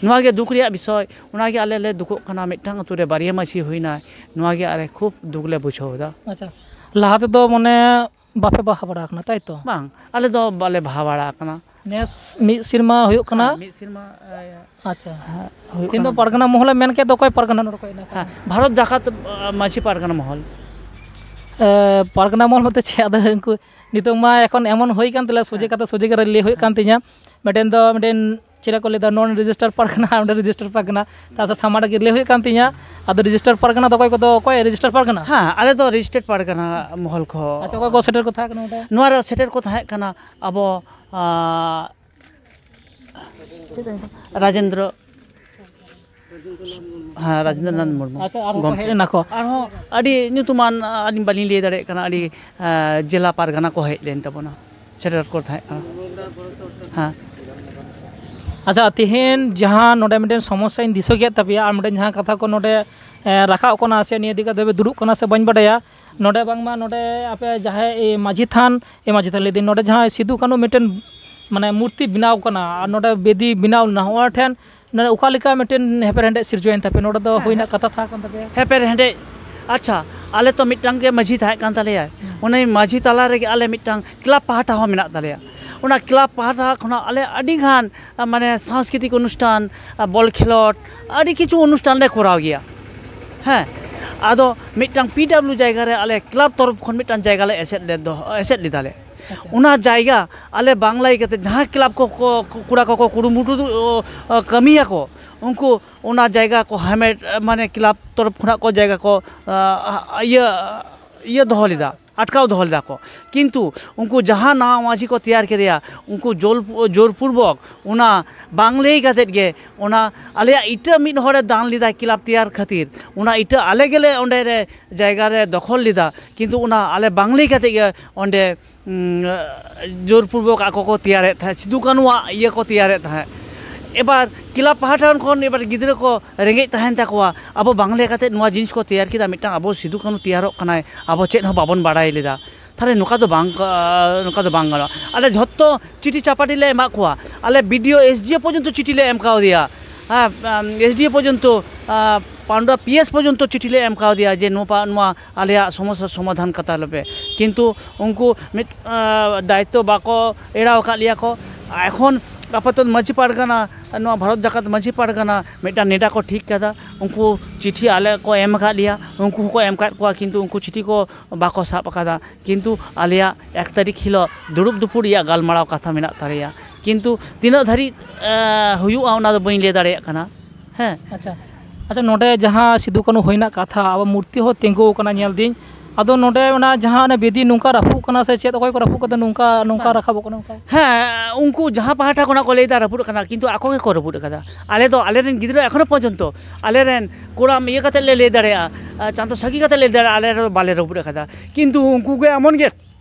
ᱱᱚᱣᱟ ᱜᱮ ᱫᱩᱠ ᱨᱮᱭᱟᱜ ᱵᱤᱥᱚᱭ᱾ ᱚᱱᱟ ᱜᱮ ᱟᱞᱮ ᱞᱮ ᱫᱩᱠᱚᱜ ᱠᱟᱱᱟ, ᱢᱤᱫᱴᱟᱝ ᱟᱹᱛᱩ ᱨᱮ ᱵᱟᱨᱭᱟ ᱢᱟᱹᱡᱷᱤ ᱦᱩᱭᱱᱟᱭ, ᱱᱚᱣᱟ ᱜᱮ ᱟᱞᱮ ᱠᱷᱩᱵ ᱫᱩᱠ ᱞᱮ ᱵᱩᱡᱷᱟᱹᱣ ᱮᱫᱟ᱾ ᱟᱪᱪᱷᱟ, ᱞᱟᱦᱟ ᱛᱮᱫᱚ ᱢᱟᱱᱮ ᱵᱟᱯᱮ ᱵᱟᱦᱟ ᱵᱟᱲᱟ ᱟᱠᱟᱱᱟ, ᱛᱟᱭ ᱛᱚ? ᱵᱟᱝ, ᱟᱞᱮ ᱫᱚ ᱵᱟᱞᱮ ᱵᱟᱦᱟ ᱵᱟᱲᱟ ᱟᱠᱟᱱᱟ᱾ ᱱᱮᱥ ᱢᱤᱫ ᱥᱮᱨᱢᱟ ᱦᱩᱭᱩᱜ ᱠᱟᱱᱟ? ᱦᱮᱸ, ᱢᱤᱫ ᱥᱮᱨᱢᱟ, ᱮ, ᱟᱪᱪᱷᱟ᱾ ᱦᱮᱸ, ᱦᱩᱭᱩᱜ ᱛᱮᱦᱮᱧ ᱫᱚ ᱠᱟᱱᱟ᱾ ᱯᱟᱨᱜᱟᱱᱟ ᱢᱚᱦᱚᱞᱮ ᱢᱮᱱ ᱠᱮᱫ ᱫᱚ, ᱚᱠᱚᱭ ᱯᱟᱨᱜᱟᱱᱟ ᱱᱚᱰᱮ ᱠᱚ ᱦᱮᱡ ᱮᱱᱟ? ᱦᱮᱸ, ᱵᱷᱟᱨᱚᱛ ᱡᱟᱠᱟᱛ, ᱟ, ᱢᱟᱹᱡᱷᱤ ᱯᱟᱨᱜᱟᱱᱟ ᱢᱚᱦᱚᱞ᱾ ᱮ, ᱯᱟᱨᱜᱟᱱᱟ ᱢᱚᱦᱚᱞ ᱵᱚᱞᱛᱮ ᱪᱮᱫ? ᱟᱫᱚ ᱩᱱᱠᱩ ᱱᱤᱛᱚᱜ ᱢᱟ ᱮᱠᱷᱚᱱ ᱮᱢᱚᱱ ᱦᱩᱭ ᱠᱟᱱ ᱛᱟᱞᱮᱭᱟ, ᱥᱚᱡᱷᱮ ᱦᱮᱸ᱾ ᱠᱟᱛᱷᱟ ᱥᱚᱡᱷᱮ ᱜᱮ ᱞᱟᱹᱭ ᱦᱩᱭᱩᱜ ᱠᱟᱱ ᱛᱤᱧᱟ᱾ ᱢᱤᱫᱴᱮᱱ ᱫᱚ ᱢᱤᱫᱴᱮᱱ ᱪᱮᱫ ᱠᱚ ᱞᱟᱹᱭᱫᱟ, ᱱᱚᱱ ᱨᱮᱡᱤᱥᱴᱟᱨ ᱯᱟᱨᱜᱟᱱᱟ, ᱟᱨ ᱢᱤᱫᱴᱮᱱ ᱨᱮᱡᱤᱥᱴᱟᱨ ᱯᱟᱨᱜᱟᱱᱟ᱾ ᱛᱟ ᱥᱮ ᱥᱟᱢᱟᱝ ᱨᱮᱜᱮ ᱞᱟᱹᱭ ᱦᱩᱭᱩᱜ ᱠᱟᱱ ᱛᱤᱧᱟ᱾ ᱟᱫᱚ ᱨᱮᱡᱤᱥᱴᱟᱨ ᱯᱟᱨᱜᱟᱱᱟ ᱫᱚ ᱚᱠᱚᱭ ᱠᱚᱫᱚ, ᱚᱠᱚᱭ ᱨᱮᱡᱤᱥᱴᱟᱨ ᱯᱟᱨᱜᱟᱱᱟ? ᱦᱮᱸ, ᱟᱞᱮ ᱫᱚ ᱨᱮᱡᱤᱥᱴᱟᱨ ᱯᱟᱨᱜᱟᱱᱟ ᱢᱚᱦᱚᱞ ᱠᱚ᱾ ᱟᱪᱪᱷᱟ, ᱚᱠᱚᱭ ᱠᱚ ᱥᱮᱴᱮᱨ ᱠᱚ ᱛᱟᱦᱮᱸ ᱠᱟᱱᱟ ᱱᱚᱰᱮ? ᱱᱚᱣᱟ ᱨᱮ ᱥᱮᱴᱮᱨ ᱠᱚ ᱛᱟᱦᱮᱸ ᱠᱟᱱᱟ ᱟᱵᱚ, ᱟ, ᱪᱮᱫ ᱛᱟᱦᱮᱸ ᱠᱟᱱᱟ? ᱨᱟᱡᱮᱱᱫᱨᱚ, ᱦᱮᱸ, ᱨᱟᱡᱮᱱᱫᱨᱚᱱᱟᱛᱷ ᱢᱩᱨᱢᱩ ᱟᱪᱪᱷᱟ, ᱟᱨᱦᱚᱸ ᱠᱚ ᱜᱚᱢᱠᱮ᱾ ᱦᱮᱡ ᱞᱮᱱᱟ ᱠᱚ? ᱟᱨᱦᱚᱸ ᱟᱹᱰᱤ ᱧᱩᱛᱩᱢᱟᱱ, ᱟᱹᱞᱤᱧ ᱵᱟᱹᱞᱤᱧ ᱞᱟᱹᱭ ᱫᱟᱲᱮᱭᱟᱜ ᱠᱟᱱᱟ, ᱟᱹᱰᱤ, ᱟ, ᱡᱮᱞᱟ ᱯᱟᱨᱜᱟᱱᱟ ᱠᱚ ᱦᱮᱡ ᱞᱮᱱ ᱛᱟᱵᱚᱱᱟ᱾ ᱥᱮᱴᱮᱨ ᱠᱚ ᱛᱟᱦᱮᱸ ᱠᱟᱱᱟ᱾ ᱦᱮᱸ᱾ ᱟᱪᱪᱷᱟ, ᱛᱮᱦᱮᱧ ᱡᱟᱦᱟᱸ ᱱᱚᱰᱮ ᱢᱤᱫᱴᱮᱱ ᱥᱚᱢᱚᱥᱥᱟᱧ ᱫᱤᱥᱟᱹ ᱠᱮᱫ ᱛᱟᱯᱮᱭᱟ ᱟᱨ ᱢᱤᱫᱴᱮᱱ ᱡᱟᱦᱟᱸ ᱠᱟᱛᱷᱟ ᱠᱚ ᱱᱚᱰᱮ, ᱮ, ᱨᱟᱠᱟᱵ ᱠᱟᱱᱟ ᱥᱮ ᱱᱤᱭᱟᱹ ᱤᱫᱤ ᱠᱟᱛᱮ ᱫᱩᱲᱩᱵ ᱠᱟᱱᱟ ᱥᱮ ᱵᱟᱹᱧ ᱵᱟᱰᱟᱭᱟ, ᱱᱚᱰᱮ ᱵᱟᱝᱢᱟ ᱱᱚᱰᱮ ᱟᱯᱮ ᱡᱟᱦᱟᱸᱭ, ᱮ, ᱢᱟᱹᱡᱷᱤ ᱛᱷᱟᱱ, ᱮ, ᱢᱟᱹᱡᱷᱤ ᱛᱷᱟᱱ ᱞᱟᱹᱭᱫᱟᱹᱧ, ᱱᱚᱰᱮ ᱡᱟᱦᱟᱸ ᱥᱤᱫᱩ ᱠᱟᱹᱱᱦᱩ ᱢᱤᱫᱴᱮᱱ ᱢᱟᱱᱮ ᱢᱩᱨᱛᱤ ᱵᱮᱱᱟᱣ ᱠᱟᱱᱟ ᱟᱨ ᱱᱚᱰᱮ ᱵᱮᱫᱤ ᱵᱮᱱᱟᱣ ᱞᱮᱱᱟ, ᱦᱚᱸᱜᱼᱚᱭ ᱴᱷᱮᱱ ᱱᱚᱰᱮ ᱚᱠᱟ ᱞᱮᱠᱟ ᱢᱤᱫᱴᱮᱱ ᱦᱮᱯᱮᱨ ᱦᱮᱸᱰᱮᱡ ᱥᱤᱨᱡᱟᱹᱣᱮᱱ ᱛᱟᱯᱮ? ᱱᱚᱰᱮ ᱫᱚ ᱦᱮᱸ, ᱦᱩᱭᱱᱟ ᱦᱮᱸ᱾ ᱠᱟᱛᱷᱟ ᱛᱟᱦᱮᱸ ᱠᱟᱱ ᱛᱟᱯᱮᱭᱟ? ᱦᱮᱯᱮᱨ ᱦᱮᱸᱰᱮᱡ, ᱟᱪᱪᱷᱟ, ᱟᱞᱮ ᱛᱚ ᱢᱤᱫᱴᱟᱝ ᱜᱮ ᱢᱟᱹᱡᱷᱤ ᱛᱟᱦᱮᱸ ᱠᱟᱱ ᱛᱟᱞᱮᱭᱟ᱾ ᱦᱩᱸ᱾ ᱚᱱᱟ ᱢᱟᱹᱡᱷᱤ ᱛᱟᱞᱟ ᱨᱮᱜᱮ ᱟᱞᱮ ᱢᱤᱫᱴᱟᱝ ᱠᱞᱟᱵᱽ ᱯᱟᱦᱴᱟ ᱦᱚᱸ ᱢᱮᱱᱟᱜ ᱛᱟᱞᱮᱭᱟ᱾ ᱚᱱᱟ ᱠᱞᱟᱵᱽ ᱯᱟᱦᱴᱟ ᱠᱷᱚᱱᱟᱜ ᱟᱞᱮ ᱟᱹᱰᱤ ᱜᱟᱱ, ᱟ, ᱢᱟᱱᱮ ᱥᱟᱝᱥᱠᱨᱤᱛᱤᱠ ᱚᱱᱩᱥᱴᱷᱟᱱ, ᱟ, ᱵᱚᱞ ᱠᱷᱮᱞᱳᱰ, ᱟᱹᱰᱤ ᱠᱤᱪᱷᱩ ᱚᱱᱩᱥᱴᱷᱟᱱ ᱞᱮ ᱠᱚᱨᱟᱣ ᱜᱮᱭᱟ᱾ ᱦᱮᱸ, ᱟᱫᱚ ᱢᱤᱫᱴᱟᱝ ᱯᱤ ᱰᱟᱵᱞᱤᱭᱩ ᱡᱟᱭᱜᱟ ᱨᱮ ᱟᱞᱮ ᱠᱞᱟᱵᱽ ᱛᱚᱨᱚᱯ ᱠᱷᱚᱱ ᱢᱤᱫᱴᱟᱝ ᱡᱟᱭᱜᱟ ᱞᱮ ᱮᱥᱮᱫ ᱞᱮᱫ ᱫᱚ, ᱮᱥᱮᱫ ᱞᱮᱫᱟᱞᱮ᱾ ᱟᱪᱪᱷᱟ᱾ ᱚᱱᱟ ᱡᱟᱭᱜᱟ ᱟᱞᱮ ᱵᱟᱝ ᱞᱟᱹᱭ ᱠᱟᱛᱮ ᱡᱟᱦᱟᱸ ᱠᱞᱟᱵᱽ ᱠᱚ, ᱠᱚ, ᱠᱚᱲᱟ ᱠᱚᱠᱚ ᱠᱩᱨᱩᱢᱩᱴᱩ, ᱚ, ᱚ, ᱠᱟᱹᱢᱤᱭᱟᱠᱚ, ᱩᱱᱠᱩ ᱚᱱᱟ ᱡᱟᱭᱜᱟ ᱠᱚ ᱦᱟᱢᱮᱴ, ᱢᱟᱱᱮ ᱠᱞᱟᱵᱽ ᱛᱚᱨᱚᱯ ᱠᱷᱚᱱᱟᱜ ᱠᱚ ᱡᱟᱭᱜᱟ ᱠᱚ, ᱟ, ᱤᱭᱟᱹ, ᱤᱭᱟᱹ ᱫᱚᱦᱚ ᱞᱮᱫᱟ, ᱟᱴᱠᱟᱣ ᱫᱚᱦᱚ ᱞᱮᱫᱟ ᱠᱚ᱾ ᱠᱤᱱᱛᱩ ᱩᱱᱠᱩ ᱡᱟᱦᱟᱸ ᱱᱟᱣᱟ ᱢᱟᱹᱡᱷᱤ ᱠᱚ ᱛᱮᱭᱟᱨ ᱠᱮᱫᱮᱭᱟ, ᱩᱱᱠᱩ ᱡᱳᱨ, ᱡᱳᱨᱯᱩᱨᱵᱚᱠ ᱚᱱᱟ ᱵᱟᱝ ᱞᱟᱹᱭ ᱠᱟᱛᱮᱫ ᱜᱮ ᱚᱱᱟ ᱟᱞᱮᱭᱟᱜ ᱤᱴᱟᱹ ᱢᱤᱫ ᱦᱚᱲᱮ ᱫᱟᱱ ᱞᱮᱫᱟ ᱠᱞᱟᱵᱽ ᱛᱮᱭᱟᱨ ᱠᱷᱟᱹᱛᱤᱨ, ᱚᱱᱟ ᱤᱴᱟᱹ ᱟᱞᱮ ᱜᱮᱞᱮ ᱚᱸᱰᱮ ᱨᱮ ᱡᱟᱭᱜᱟ ᱨᱮ ᱫᱚᱠᱷᱚᱞ ᱞᱮᱫᱟ, ᱠᱤᱱᱛᱩ ᱚᱱᱟ ᱟᱞᱮ ᱵᱟᱝ ᱞᱟᱹᱭ ᱠᱟᱛᱮᱫ ᱜᱮ ᱚᱸᱰᱮ, ᱩᱸ, ᱡᱳᱨᱯᱩᱨᱵᱚᱠ ᱟᱠᱚ ᱠᱚ ᱛᱮᱭᱟᱨᱮᱫ ᱛᱟᱦᱮᱸᱫ, ᱥᱤᱫᱩ ᱠᱟᱹᱱᱩᱣᱟᱜ ᱤᱭᱟᱹ ᱠᱚ ᱛᱮᱭᱟᱨᱮᱫ ᱛᱟᱦᱮᱸᱫ᱾ ᱮᱵᱟᱨ ᱠᱞᱟᱵᱽ ᱯᱟᱦᱴᱟ ᱠᱷᱚᱱ ᱮᱵᱟᱨ ᱜᱤᱫᱽᱨᱟᱹ ᱠᱚ ᱨᱮᱸᱜᱮᱡ ᱛᱟᱦᱮᱱ ᱛᱟᱠᱚᱣᱟ, ᱟᱵᱚ ᱵᱟᱝ ᱞᱟᱹᱭ ᱠᱟᱛᱮᱫ ᱱᱚᱣᱟ ᱡᱤᱱᱤᱥ ᱠᱚ ᱛᱮᱭᱟᱨ ᱠᱮᱫᱟ, ᱢᱤᱫᱴᱟᱝ ᱟᱵᱚ ᱥᱤᱫᱩ ᱠᱟᱹᱱᱩ ᱛᱮᱭᱟᱨᱚᱜ ᱠᱟᱱᱟᱭ, ᱟᱵᱚ ᱪᱮᱫ ᱦᱚᱸ ᱵᱟᱵᱚᱱ ᱵᱟᱲᱟᱭ ᱞᱮᱫᱟ, ᱛᱟᱦᱚᱞᱮ ᱱᱚᱝᱠᱟ ᱫᱚ ᱵᱟᱝ, ᱱᱚᱝᱠᱟ ᱫᱚ ᱵᱟᱝ ᱜᱟᱱᱚᱜᱼᱟ᱾ ᱟᱞᱮ ᱡᱷᱚᱛᱚ ᱪᱤᱴᱷᱤ ᱪᱟᱯᱟᱴᱷᱤ ᱞᱮ ᱮᱢᱟᱜ ᱠᱚᱣᱟ, ᱟᱞᱮ ᱵᱤ ᱰᱤ ᱳ, ᱮᱥ ᱰᱤ ᱳ ᱯᱚᱨᱡᱚᱱᱛᱚ ᱪᱤᱴᱷᱤ ᱞᱮ ᱮᱢ ᱠᱟᱣᱫᱮᱭᱟ, ᱦᱮᱸ, ᱮᱥ ᱰᱤ ᱳ ᱯᱚᱨᱡᱚᱱᱛᱚ, ᱟᱸ, ᱯᱟᱱᱰᱩᱣᱟ ᱯᱤ ᱮᱥ ᱯᱚᱨᱡᱚᱱᱛᱚ ᱪᱤᱴᱷᱤ ᱞᱮ ᱮᱢ ᱠᱟᱣᱫᱮᱭᱟ ᱡᱮ ᱱᱚᱣᱟ, ᱱᱚᱣᱟ ᱟᱞᱮᱭᱟᱜ ᱥᱚᱢᱚᱥᱥᱟ ᱥᱚᱢᱟᱫᱷᱟᱱ ᱠᱟᱛᱟ ᱞᱮᱯᱮ, ᱠᱤᱱᱛᱩ ᱩᱱᱠᱩ ᱢᱤᱫ, ᱟᱸ, ᱫᱟᱭᱤᱛᱛᱚ ᱵᱟᱠᱚ ᱮᱲᱟᱣ ᱟᱠᱟᱫ ᱞᱮᱭᱟ ᱠᱚ᱾ ᱮᱠᱷᱚᱱ ᱟᱯᱟᱛᱚᱛ ᱢᱟᱹᱡᱷᱤ ᱯᱟᱨᱜᱟᱱᱟ, ᱱᱚᱣᱟ ᱵᱷᱟᱨᱚᱛ ᱡᱟᱠᱟᱛ ᱢᱟᱹᱡᱷᱤ ᱯᱟᱨᱜᱟᱱᱟ ᱢᱤᱫᱴᱟᱝ ᱱᱮᱰᱟ ᱠᱚ ᱴᱷᱤᱠ ᱠᱟᱫᱟ, ᱩᱱᱠᱩ ᱪᱤᱴᱷᱤ ᱟᱞᱮ ᱠᱚ ᱮᱢ ᱟᱠᱟᱫ ᱞᱮᱭᱟ, ᱩᱱᱠᱩ ᱦᱚᱸᱠᱚ ᱮᱢ ᱟᱠᱟᱫ ᱠᱚᱣᱟ, ᱠᱤᱱᱛᱩ ᱩᱱᱠᱩ ᱪᱤᱴᱷᱤ ᱠᱚ ᱵᱟᱠᱚ ᱥᱟᱵ ᱟᱠᱟᱫᱟ᱾ ᱠᱤᱱᱛᱩ ᱟᱞᱮᱭᱟᱜ ᱮᱠ ᱛᱟᱹᱨᱤᱠᱷ ᱦᱤᱞᱳᱜ ᱫᱩᱲᱩᱵ ᱫᱩᱯᱩᱲ ᱨᱮᱭᱟᱜ ᱜᱟᱞᱢᱟᱨᱟᱣ ᱠᱟᱛᱷᱟ ᱢᱮᱱᱟᱜ ᱛᱟᱞᱮᱭᱟ, ᱠᱤᱱᱛᱩ ᱛᱤᱱᱟᱹᱜ ᱫᱷᱟᱹᱨᱤᱡ, ᱮ, ᱦᱩᱭᱩᱜᱼᱟ ᱚᱱᱟ ᱫᱚ ᱵᱟᱹᱧ ᱞᱟᱹᱭ ᱫᱟᱲᱮᱭᱟᱜ ᱠᱟᱱᱟ᱾ ᱦᱮᱸ᱾ ᱟᱪᱪᱷᱟ, ᱟᱪᱪᱷᱟ, ᱱᱚᱰᱮ ᱡᱟᱦᱟᱸ ᱥᱤᱫᱩ ᱠᱟᱹᱱᱦᱩ ᱦᱩᱭ ᱨᱮᱱᱟᱜ ᱠᱟᱛᱷᱟ, ᱟᱵᱚ ᱢᱩᱨᱛᱤ ᱦᱚᱸ ᱛᱤᱸᱜᱩ ᱟᱠᱟᱱᱟ ᱧᱮᱞ ᱫᱤᱧ, ᱟᱫᱚ ᱱᱚᱰᱮ ᱚᱱᱟ ᱡᱟᱦᱟᱸ ᱚᱱᱟ ᱵᱮᱫᱤ ᱱᱚᱝᱠᱟ ᱨᱟᱹᱯᱩᱫ ᱠᱟᱱᱟ ᱥᱮ ᱪᱮᱫ, ᱚᱠᱚᱭ ᱠᱚ ᱨᱟᱹᱯᱩᱫ ᱠᱟᱫᱟ ᱱᱚᱝᱠᱟ, ᱱᱚᱝᱠᱟ ᱵᱟᱝ᱾ ᱨᱟᱠᱟᱵᱚᱜ ᱠᱟᱱᱟ ᱱᱚᱝᱠᱟ? ᱦᱮᱸ, ᱩᱱᱠᱩ ᱡᱟᱦᱟᱸ ᱯᱟᱦᱴᱟ ᱠᱷᱚᱱᱟᱜ ᱠᱚ ᱞᱟᱹᱭᱫᱟ ᱨᱟᱹᱯᱩᱫ ᱠᱟᱱᱟ, ᱠᱤᱱᱛᱩ ᱟᱠᱚ ᱜᱮᱠᱚ ᱨᱟᱹᱯᱩᱫ ᱠᱟᱫᱟ᱾ ᱟᱞᱮ ᱫᱚ, ᱟᱞᱮᱨᱮᱱ ᱜᱤᱫᱽᱨᱟᱹ ᱮᱠᱷᱚᱱᱳ ᱯᱚᱨᱡᱚᱱᱛᱚ ᱟᱞᱮᱨᱮᱱ ᱠᱚᱲᱟᱢ ᱤᱭᱟᱹ ᱠᱟᱛᱮ ᱞᱮ ᱞᱟᱹᱭ ᱫᱟᱲᱮᱭᱟᱜᱼᱟ, ᱟᱨ ᱪᱟᱸᱫᱚ ᱥᱟᱹᱠᱷᱤ ᱠᱟᱛᱮ ᱞᱮ ᱞᱟᱹᱭ ᱫᱟᱲᱮᱭᱟᱜᱼᱟ, ᱟᱞᱮ ᱫᱚ ᱵᱟᱞᱮ ᱨᱟᱹᱯᱩᱫ ᱠᱟᱫᱟ᱾ ᱠᱤᱱᱛᱩ ᱩᱱᱠᱩ ᱜᱮ ᱮᱢᱚᱱ ᱜᱮ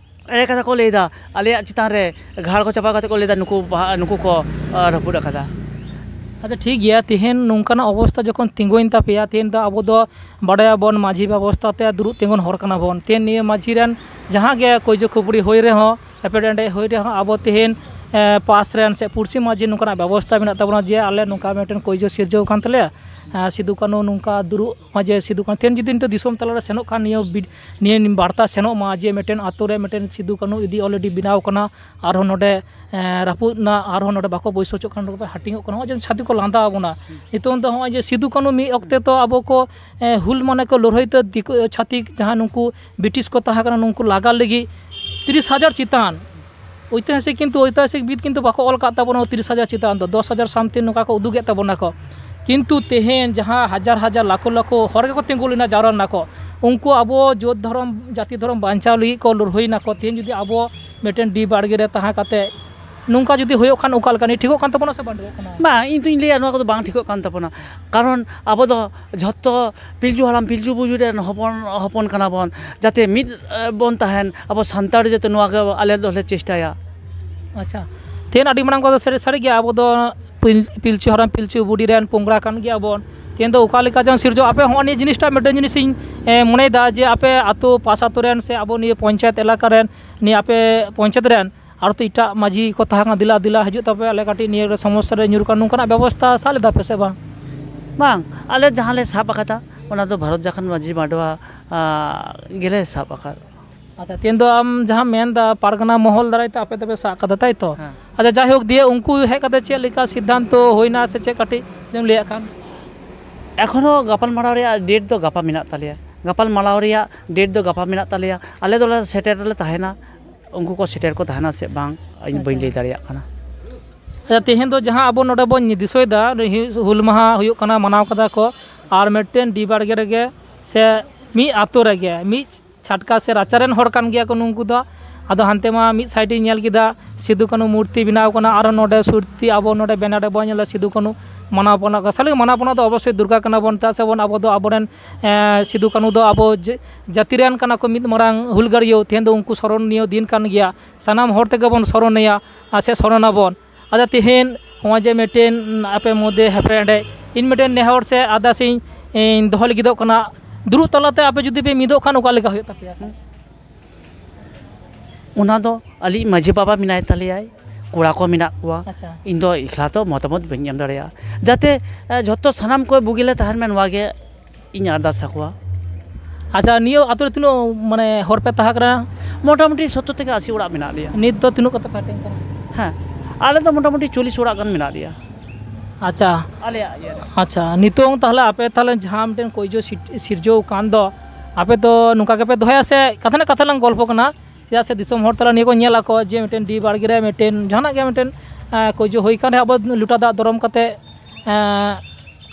ᱮᱲᱮ ᱠᱟᱛᱷᱟ ᱠᱚ ᱞᱟᱹᱭᱫᱟ, ᱟᱞᱮᱭᱟᱜ ᱪᱮᱛᱟᱱ ᱨᱮ ᱜᱷᱟᱲ ᱠᱚ ᱪᱟᱯᱟ ᱠᱟᱛᱮ ᱠᱚ ᱞᱟᱹᱭᱫᱟ ᱱᱩᱠᱩ ᱵᱟᱦᱟ, ᱱᱩᱠᱩ ᱠᱚ ᱨᱟᱹᱯᱩᱫ ᱟᱠᱟᱫᱟ᱾ ᱟᱪᱪᱷᱟ, ᱴᱷᱤᱠ ᱜᱮᱭᱟ᱾ ᱛᱮᱦᱮᱧ ᱱᱚᱝᱠᱟᱱᱟᱜ ᱚᱵᱚᱥᱛᱟ ᱡᱚᱠᱷᱚᱱ ᱛᱤᱸᱜᱩᱭᱮᱱ ᱛᱟᱯᱮᱭᱟ, ᱛᱮᱦᱮᱧ ᱫᱚ ᱟᱵᱚ ᱫᱚ ᱵᱟᱰᱟᱭᱟᱵᱚᱱ ᱢᱟᱹᱡᱷᱤ ᱵᱮᱵᱚᱥᱛᱟ ᱛᱮ ᱫᱩᱲᱩᱵ ᱛᱤᱸᱜᱩᱱ ᱦᱚᱲ ᱠᱟᱱᱟ ᱵᱚᱱ᱾ ᱛᱮᱦᱮᱧ ᱱᱤᱭᱟᱹ ᱢᱟᱹᱡᱷᱤ ᱨᱮᱱ ᱡᱟᱦᱟᱸ ᱜᱮ ᱠᱟᱹᱭᱡᱟᱹ ᱠᱷᱟᱹᱯᱟᱹᱨᱤ ᱦᱩᱭ ᱨᱮᱦᱚᱸ, ᱮᱯᱮᱨ ᱦᱮᱸᱰᱮᱡ ᱦᱩᱭ ᱨᱮᱦᱚᱸ, ᱟᱵᱚ ᱛᱮᱦᱮᱧ ᱯᱟᱥ ᱨᱮᱱ ᱥᱮ ᱯᱩᱲᱥᱤ ᱢᱟᱹᱡᱷᱤ ᱱᱚᱝᱠᱟᱱᱟᱜ ᱵᱮᱵᱚᱥᱛᱟ ᱢᱮᱱᱟᱜ ᱛᱟᱵᱚᱱᱟ ᱡᱮ ᱟᱞᱮ ᱱᱚᱝᱠᱟ ᱢᱤᱫᱴᱮᱱ ᱠᱟᱹᱭᱡᱟᱹ ᱥᱤᱨᱡᱟᱹᱣ ᱟᱠᱟᱱ ᱛᱟᱞᱮᱭᱟ, ᱥᱤᱫᱩ ᱠᱟᱹᱱᱦᱩ ᱱᱚᱝᱠᱟ ᱫᱩᱲᱩᱵ ᱢᱟᱹᱡᱷᱤ ᱥᱤᱫᱩ ᱠᱟᱹᱱᱦᱩ ᱛᱮᱦᱮᱧ ᱡᱩᱫᱤ ᱱᱤᱛᱚᱜ ᱫᱤᱥᱚᱢ ᱛᱟᱞᱟᱨᱮ ᱥᱮᱱᱚᱜ ᱠᱷᱟᱱ ᱱᱤᱭᱟᱹ ᱵᱤ-, ᱱᱤᱭᱟᱹ ᱵᱟᱨᱛᱟ ᱥᱮᱱᱚᱜ ᱢᱟ ᱡᱮ ᱢᱤᱫᱴᱮᱱ ᱟᱛᱳ ᱨᱮ ᱢᱤᱫᱴᱮᱱ ᱥᱤᱫᱩ ᱠᱟᱹᱱᱦᱩ ᱤᱫᱤ already ᱵᱮᱱᱟᱣ ᱠᱟᱱᱟ, ᱟᱨᱦᱚᱸ ᱱᱚᱰᱮ ᱨᱟᱹᱯᱩᱫ ᱮᱱᱟ, ᱟᱨᱦᱚᱸ ᱱᱚᱰᱮ ᱵᱟᱠᱚ ᱵᱟᱹᱭᱥᱟᱹᱣ ᱦᱚᱪᱚᱜ ᱠᱟᱱᱟ, ᱱᱚᱰᱮ ᱠᱚ ᱦᱟᱹᱴᱤᱧᱚᱜ ᱠᱟᱱᱟ᱾ ᱱᱚᱜᱼᱚᱭ ᱡᱮ ᱪᱷᱟᱹᱛᱤᱠ ᱠᱚ ᱞᱟᱸᱫᱟ ᱟᱵᱚᱱᱟ ᱱᱤᱛᱚᱝ ᱫᱚ, ᱱᱚᱜᱼᱚᱭ ᱡᱮ ᱥᱤᱫᱩ ᱠᱟᱹᱱᱦᱩ ᱢᱤᱫ ᱚᱠᱛᱮ ᱛᱚ ᱟᱵᱚ ᱠᱚ ᱦᱩᱞ ᱢᱟᱱᱮ ᱠᱚ ᱞᱟᱹᱲᱦᱟᱹᱭ ᱛᱮ ᱫᱤᱠᱩ ᱪᱷᱟᱹᱛᱤᱠ ᱡᱟᱦᱟᱸ ᱱᱩᱠᱩ ᱵᱨᱤᱴᱤᱥ ᱠᱚ ᱛᱟᱦᱮᱸ ᱠᱟᱱᱟ ᱱᱩᱠᱩ ᱞᱟᱜᱟ ᱞᱟᱹᱜᱤᱫ ᱛᱤᱨᱤᱥ ᱦᱟᱡᱟᱨ ᱪᱮᱛᱟᱱ ᱳᱭᱛᱤᱦᱟᱥᱤᱠ, ᱠᱤᱱᱛᱩ ᱳᱭᱛᱤᱦᱟᱥᱤᱠ ᱵᱤᱫ ᱠᱤᱱᱛᱩ ᱵᱟᱠᱚ ᱚᱞ ᱠᱟᱜ ᱛᱟᱵᱚᱱᱟ ᱛᱤᱨᱤᱥ ᱦᱟᱡᱟᱨ ᱪᱮᱛᱟᱱ ᱫᱚ, ᱫᱚᱥ ᱦᱟᱡᱟᱨ something ᱱᱚᱝᱠᱟ ᱠᱚ ᱩᱫᱩᱜᱮᱫ ᱛᱟᱵᱚᱱᱟ ᱠᱚ᱾ ᱠᱤᱱᱛᱩ ᱛᱮᱦᱮᱧ ᱡᱟᱦᱟᱸ ᱦᱟᱡᱟᱨ ᱦᱟᱡᱟᱨ ᱞᱟᱠᱷᱚ ᱞᱟᱠᱷᱚ ᱦᱚᱲ ᱜᱮᱠᱚ ᱛᱤᱸᱜᱩ ᱞᱮᱱᱟ, ᱡᱟᱣᱨᱟ ᱞᱮᱱᱟ ᱠᱚ, ᱩᱱᱠᱩ ᱟᱵᱚ ᱡᱟᱹᱛ ᱫᱷᱚᱨᱚᱢ ᱡᱟᱹᱛᱤ ᱫᱷᱚᱨᱚᱢ ᱵᱟᱧᱪᱟᱣ ᱞᱟᱹᱜᱤᱫ ᱠᱚ ᱞᱟᱹᱲᱦᱟᱹᱭ ᱱᱟᱠᱚ᱾ ᱛᱮᱦᱮᱧ ᱡᱩᱫᱤ ᱟᱵᱚ ᱢᱤᱫᱴᱮᱱ ᱰᱤ ᱵᱟᱲᱜᱮ ᱨᱮ ᱛᱟᱦᱮᱸ ᱠᱟᱛᱮ ᱱᱚᱝᱠᱟ ᱡᱩᱫᱤ ᱦᱩᱭᱩᱜ ᱠᱷᱟᱱ ᱚᱠᱟ ᱞᱮᱠᱟ ᱱᱤᱭᱟᱹ ᱴᱷᱤᱠᱚᱜ ᱠᱟᱱ ᱛᱟᱵᱚᱱᱟ ᱥᱮ ᱵᱟᱝ ᱴᱷᱤᱠᱚᱜ ᱠᱟᱱᱟ? ᱵᱟᱝ, ᱤᱧ ᱫᱩᱧ ᱞᱟᱹᱭᱟ ᱱᱚᱣᱟ ᱠᱚᱫᱚ ᱵᱟᱝ ᱴᱷᱤᱠᱚᱜ ᱠᱟᱱ ᱛᱟᱵᱚᱱᱟ᱾ ᱠᱟᱨᱚᱱ ᱟᱵᱚ ᱫᱚ ᱡᱷᱚᱛᱚ ᱯᱤᱞᱪᱩ ᱦᱟᱲᱟᱢ ᱯᱤᱞᱪᱩ ᱵᱩᱲᱦᱤ ᱨᱮᱱ ᱦᱚᱯᱚᱱ, ᱦᱚᱯᱚᱱ ᱠᱟᱱᱟ ᱵᱚᱱ, ᱡᱟᱛᱮ ᱢᱤᱫ ᱵᱚᱱ ᱛᱟᱦᱮᱱ, ᱟᱵᱚ ᱥᱟᱱᱛᱟᱲ ᱡᱟᱛᱮ ᱱᱚᱣᱟ ᱜᱮ ᱟᱞᱮ ᱫᱚᱞᱮ ᱪᱮᱥᱴᱟᱭᱟ᱾ ᱟᱪᱪᱷᱟ, ᱛᱮᱦᱮᱧ ᱟᱹᱰᱤ ᱢᱟᱨᱟᱝ ᱠᱚᱫᱚ ᱥᱟᱹᱨᱤ, ᱥᱟᱹᱨᱤ ᱜᱮ ᱟᱵᱚ ᱫᱚ ᱯᱤᱞ-, ᱯᱤᱞᱪᱩ ᱦᱟᱲᱟᱢ ᱯᱤᱞᱪᱩ ᱵᱩᱲᱦᱤ ᱨᱮᱱ ᱯᱚᱝᱲᱟ ᱠᱟᱱ ᱜᱮᱭᱟ ᱵᱚᱱ᱾ ᱛᱮᱦᱮᱧ ᱫᱚ ᱚᱠᱟ ᱞᱮᱠᱟ ᱪᱚᱝ ᱥᱤᱨᱡᱟᱹᱣ, ᱟᱯᱮ ᱦᱚᱸᱜᱼᱚᱭ ᱱᱤᱭᱟᱹ ᱡᱤᱱᱤᱥᱴᱟ ᱢᱤᱫᱴᱮᱱ ᱡᱤᱱᱤᱥ ᱤᱧ, ᱮ, ᱢᱚᱱᱮᱭᱮᱫᱟ ᱡᱮ ᱟᱯᱮ ᱟᱛᱳ ᱯᱟᱥ ᱟᱛᱳ ᱨᱮᱱ ᱥᱮ ᱟᱵᱚ ᱱᱤᱭᱟᱹ ᱯᱚᱧᱪᱟᱭᱮᱛ ᱮᱞᱟᱠᱟ ᱨᱮᱱ, ᱱᱤᱭᱟᱹ ᱟᱯᱮ ᱯᱚᱧᱪᱟᱭᱮᱛ ᱨᱮᱱ ᱟᱨ ᱛᱚ ᱮᱴᱟᱜ ᱢᱟᱹᱡᱷᱤ ᱠᱚ ᱛᱟᱦᱮᱸ ᱠᱟᱱᱟ, ᱫᱮᱞᱟ ᱫᱮᱞᱟ ᱦᱤᱡᱩᱜ ᱛᱟᱯᱮ, ᱟᱞᱮ ᱠᱟᱹᱴᱤᱡ ᱱᱤᱭᱟᱹ ᱥᱚᱢᱚᱥᱥᱟ ᱨᱮ ᱧᱩᱨ ᱠᱟᱱᱟ, ᱱᱚᱝᱠᱟᱱᱟᱜ ᱵᱮᱵᱚᱥᱛᱷᱟ ᱥᱟᱵ ᱞᱮᱫᱟ ᱯᱮ ᱥᱮ ᱵᱟᱝ? ᱵᱟᱝ, ᱟᱞᱮ ᱡᱟᱦᱟᱸ ᱞᱮ ᱥᱟᱵ ᱟᱠᱟᱫᱟ ᱚᱱᱟ ᱫᱚ ᱵᱷᱟᱨᱚᱛ ᱡᱷᱟᱲᱠᱷᱚᱸᱰ ᱢᱟᱹᱡᱷᱤ ᱢᱟᱰᱣᱟ, ᱟ, ᱜᱮᱞᱮ ᱥᱟᱵ ᱟᱠᱟᱫ᱾ ᱟᱪᱪᱷᱟ, ᱛᱮᱦᱮᱧ ᱫᱚ ᱟᱢ ᱡᱟᱦᱟᱸᱢ ᱢᱮᱱᱫᱟ ᱯᱟᱨᱜᱟᱱᱟ ᱢᱚᱦᱚᱞ ᱫᱟᱨᱟᱭ ᱛᱮ ᱟᱯᱮ ᱫᱚᱯᱮ ᱥᱟᱵ ᱠᱟᱫᱟ, ᱛᱟᱭ ᱛᱚ? ᱦᱮᱸ᱾ ᱟᱪᱪᱷᱟ, ᱡᱟᱭᱦᱳᱠ, ᱫᱤᱭᱮ ᱩᱱᱠᱩ ᱦᱮᱡ ᱠᱟᱛᱮ ᱪᱮᱫ ᱞᱮᱠᱟ ᱥᱤᱫᱽᱫᱷᱟᱱᱛᱚ ᱦᱩᱭᱱᱟ ᱥᱮ ᱪᱮᱫ, ᱠᱟᱹᱴᱤᱡ ᱡᱩᱫᱤᱢ ᱞᱟᱹᱭᱟᱜ ᱠᱷᱟᱱ? ᱮᱠᱷᱚᱱᱳ ᱜᱟᱯᱟᱞᱢᱟᱨᱟᱣ ᱨᱮᱭᱟᱜ date ᱫᱚ ᱜᱟᱯᱟ ᱢᱮᱱᱟᱜ ᱛᱟᱞᱮᱭᱟ᱾ ᱜᱟᱯᱟᱞᱢᱟᱨᱟᱣ ᱨᱮᱭᱟᱜ date ᱫᱚ ᱜᱟᱯᱟ ᱢᱮᱱᱟᱜ ᱛᱟᱞᱮᱭᱟ᱾ ᱟᱞᱮ ᱫᱚᱞᱮ ᱥᱮᱴᱮᱨ ᱨᱮᱞᱮ ᱛᱟᱦᱮᱱᱟ᱾ ᱩᱱᱠᱩ ᱠᱚ ᱥᱮᱴᱮᱨ ᱠᱚ ᱛᱟᱦᱮᱱᱟ ᱥᱮ ᱵᱟᱝ, ᱤᱧ ᱵᱟᱹᱧ ᱟᱪᱪᱷᱟ᱾ ᱞᱟᱹᱭ ᱫᱟᱲᱮᱭᱟᱜ ᱠᱟᱱᱟ᱾ ᱟᱪᱪᱷᱟ, ᱛᱮᱦᱮᱧ ᱫᱚ ᱡᱟᱦᱟᱸ ᱟᱵᱚ ᱱᱚᱰᱮ ᱵᱚᱱ ᱫᱤᱥᱟᱹᱭᱮᱫᱟ, ᱦᱩᱞ ᱢᱟᱦᱟ ᱦᱩᱭᱩᱜ ᱠᱟᱱᱟ, ᱢᱟᱱᱟᱣ ᱠᱟᱫᱟ ᱠᱚ, ᱟᱨ ᱢᱤᱫᱴᱮᱱ ᱰᱤ ᱵᱟᱲᱜᱮ ᱨᱮᱜᱮ ᱥᱮ ᱢᱤᱫ ᱟᱛᱳ ᱨᱮᱜᱮ ᱢᱤᱫ ᱪᱷᱟᱴᱠᱟ ᱥᱮ ᱨᱟᱪᱟ ᱨᱮᱱ ᱦᱚᱲ ᱠᱟᱱ ᱜᱮᱭᱟ ᱠᱚ ᱱᱩᱠᱩ ᱫᱚ᱾ ᱟᱫᱚ ᱦᱟᱱᱛᱮ ᱢᱟ ᱢᱤᱫ side ᱤᱧ ᱧᱮᱞ ᱠᱮᱫᱟ ᱥᱤᱫᱩ ᱠᱟᱹᱱᱦᱩ ᱢᱩᱨᱛᱤ ᱵᱮᱱᱟᱣ ᱠᱟᱱᱟ, ᱟᱨᱚ ᱱᱚᱰᱮ ᱥᱩᱨᱛᱤ ᱟᱵᱚ ᱱᱚᱰᱮ banner ᱨᱮ ᱵᱚᱱ ᱧᱮᱞᱟ ᱥᱤᱫᱩ ᱠᱟᱹᱱᱦᱩ ᱢᱟᱱᱟᱣ ᱯᱟᱱᱟᱣ ᱠᱟᱱᱟ᱾ ᱥᱟᱹᱨᱤ ᱜᱮ ᱢᱟᱱᱟᱣ ᱯᱟᱱᱟᱣ ᱫᱚ ᱚᱵᱚᱥᱥᱳᱭ ᱫᱚᱨᱠᱟᱨ ᱠᱟᱱᱟ ᱵᱚᱱ, ᱪᱮᱫᱟᱜ ᱥᱮ ᱵᱚᱱ ᱟᱵᱚ ᱫᱚ ᱟᱵᱚᱨᱮᱱ, ᱮᱸ, ᱥᱤᱫᱩ ᱠᱟᱹᱱᱦᱩ ᱫᱚ ᱟᱵᱚ ᱡᱟᱹ-, ᱡᱟᱹᱛᱤ ᱨᱮᱱ ᱠᱟᱱᱟ ᱠᱚ ᱢᱤᱫ ᱢᱟᱨᱟᱝ ᱦᱩᱞᱜᱟᱹᱨᱤᱭᱟᱹ᱾ ᱛᱮᱦᱮᱧ ᱫᱚ ᱩᱱᱠᱩ ᱥᱚᱨᱚᱱᱤᱭᱚ ᱫᱤᱱ ᱠᱟᱱ ᱜᱮᱭᱟ, ᱥᱟᱱᱟᱢ ᱦᱚᱲ ᱛᱮᱜᱮ ᱵᱚᱱ ᱥᱚᱨᱚᱱᱮᱭᱟ ᱟᱨ ᱥᱮ ᱥᱚᱨᱚᱱᱟᱵᱚᱱ᱾ ᱟᱫᱚ ᱛᱮᱦᱮᱧ ᱱᱚᱜᱼᱚᱭ ᱡᱮ ᱢᱤᱫᱴᱮᱱ ᱟᱯᱮ ᱢᱚᱫᱽᱫᱷᱮ ᱦᱮᱯᱮ ᱮᱸᱰᱮ ᱤᱧ ᱢᱤᱫᱴᱮᱱ ᱱᱮᱦᱚᱨ ᱥᱮ ᱟᱨᱫᱟᱥ ᱤᱧ, ᱤᱧ ᱫᱚᱦᱚ ᱞᱟᱹᱜᱤᱫᱚᱜ ᱠᱟᱱᱟ, ᱫᱩᱲᱩᱵ ᱛᱟᱞᱟᱛᱮ ᱟᱯᱮ ᱡᱩᱫᱤ ᱯᱮ ᱢᱤᱫᱚᱜ ᱠᱷᱟᱱ ᱚᱠᱟ ᱞᱮᱠᱟ ᱦᱩᱭᱩᱜ ᱛᱟᱯᱮᱭᱟ? ᱚᱱᱟ ᱫᱚ ᱟᱹᱞᱤᱡ ᱢᱟᱹᱡᱷᱤ ᱵᱟᱵᱟ ᱢᱮᱱᱟᱭ ᱛᱟᱞᱮᱭᱟᱭ, ᱠᱚᱲᱟ ᱠᱚ ᱢᱮᱱᱟᱜ ᱠᱚᱣᱟ᱾ ᱟᱪᱪᱷᱟ᱾ ᱤᱧ ᱫᱚ ᱮᱠᱞᱟ ᱛᱚ ᱢᱚᱛᱟᱢᱚᱛ ᱵᱟᱹᱧ ᱮᱢ ᱫᱟᱲᱮᱭᱟᱜᱼᱟ᱾ ᱡᱟᱛᱮ, ᱮ, ᱡᱷᱚᱛᱚ ᱥᱟᱱᱟᱢ ᱠᱚ ᱵᱩᱜᱤ ᱞᱮ ᱛᱟᱦᱮᱱ ᱢᱟ, ᱱᱚᱣᱟ ᱜᱮ ᱤᱧ ᱟᱨᱫᱟᱥ ᱟᱠᱚᱣᱟ᱾ ᱟᱪᱪᱷᱟ, ᱱᱤᱭᱟᱹ ᱟᱛᱳ ᱨᱮ ᱛᱤᱱᱟᱹᱜ, ᱢᱟᱱᱮ, ᱦᱚᱲ ᱯᱮ ᱛᱟᱦᱮᱸ ᱠᱟᱱᱟ? ᱢᱚᱴᱟᱢᱩᱴᱤ ᱥᱚᱛᱛᱚᱨ ᱛᱷᱮᱠᱮ ᱟᱥᱤ ᱚᱲᱟᱜ ᱢᱮᱱᱟᱜ ᱞᱮᱭᱟ᱾ ᱱᱤᱛ ᱫᱚ ᱛᱤᱱᱟᱹᱜ ᱠᱟᱛᱮ ᱯᱮ ᱦᱟᱹᱴᱤᱧ ᱠᱟᱱᱟ? ᱦᱮᱸ, ᱟᱞᱮ ᱫᱚ ᱢᱚᱴᱟᱢᱩᱴᱤ ᱪᱚᱞᱞᱤᱥ ᱚᱲᱟᱜ ᱜᱟᱱ ᱢᱮᱱᱟᱜ ᱞᱮᱭᱟ᱾ ᱟᱪᱪᱷᱟ᱾ ᱟᱞᱮᱭᱟᱜ ᱤᱭᱟᱹ ᱨᱮ᱾ ᱟᱪᱪᱷᱟ, ᱱᱤᱛᱚᱝ ᱛᱟᱦᱚᱞᱮ ᱟᱯᱮ ᱛᱟᱦᱚᱞᱮ ᱡᱟᱦᱟᱸ ᱢᱤᱫᱴᱮᱱ ᱠᱚᱭᱡᱚ ᱥᱤᱨ-, ᱥᱤᱨᱡᱟᱹᱣ ᱠᱟᱱ ᱫᱚ, ᱟᱯᱮ ᱫᱚ ᱱᱚᱝᱠᱟ ᱜᱮᱯᱮ ᱫᱚᱦᱚᱭᱟ ᱥᱮ ᱠᱟᱛᱷᱟ ᱨᱮᱱᱟᱜ ᱠᱟᱛᱷᱟ ᱞᱟᱝ ᱜᱚᱞᱯᱚ ᱠᱟᱱᱟ? ᱪᱮᱫᱟᱜ ᱥᱮ ᱫᱤᱥᱚᱢ ᱦᱚᱲ ᱛᱟᱞᱟ ᱱᱤᱭᱟᱹ ᱠᱚ ᱧᱮᱞ ᱟᱠᱚ ᱡᱮ ᱢᱤᱫᱴᱮᱱ ᱰᱤ ᱵᱟᱲᱜᱮ ᱨᱮ ᱢᱤᱫᱴᱮᱱ ᱡᱟᱦᱟᱱᱟᱜ ᱜᱮ ᱢᱤᱫᱴᱮᱱ, ᱮᱸ, ᱠᱚᱭᱡᱚ ᱦᱩᱭ ᱠᱟᱱ ᱨᱮ ᱟᱵᱚ ᱞᱚᱴᱟ ᱫᱟᱜ ᱫᱚᱨᱚᱢ ᱠᱟᱛᱮ, ᱮᱸ,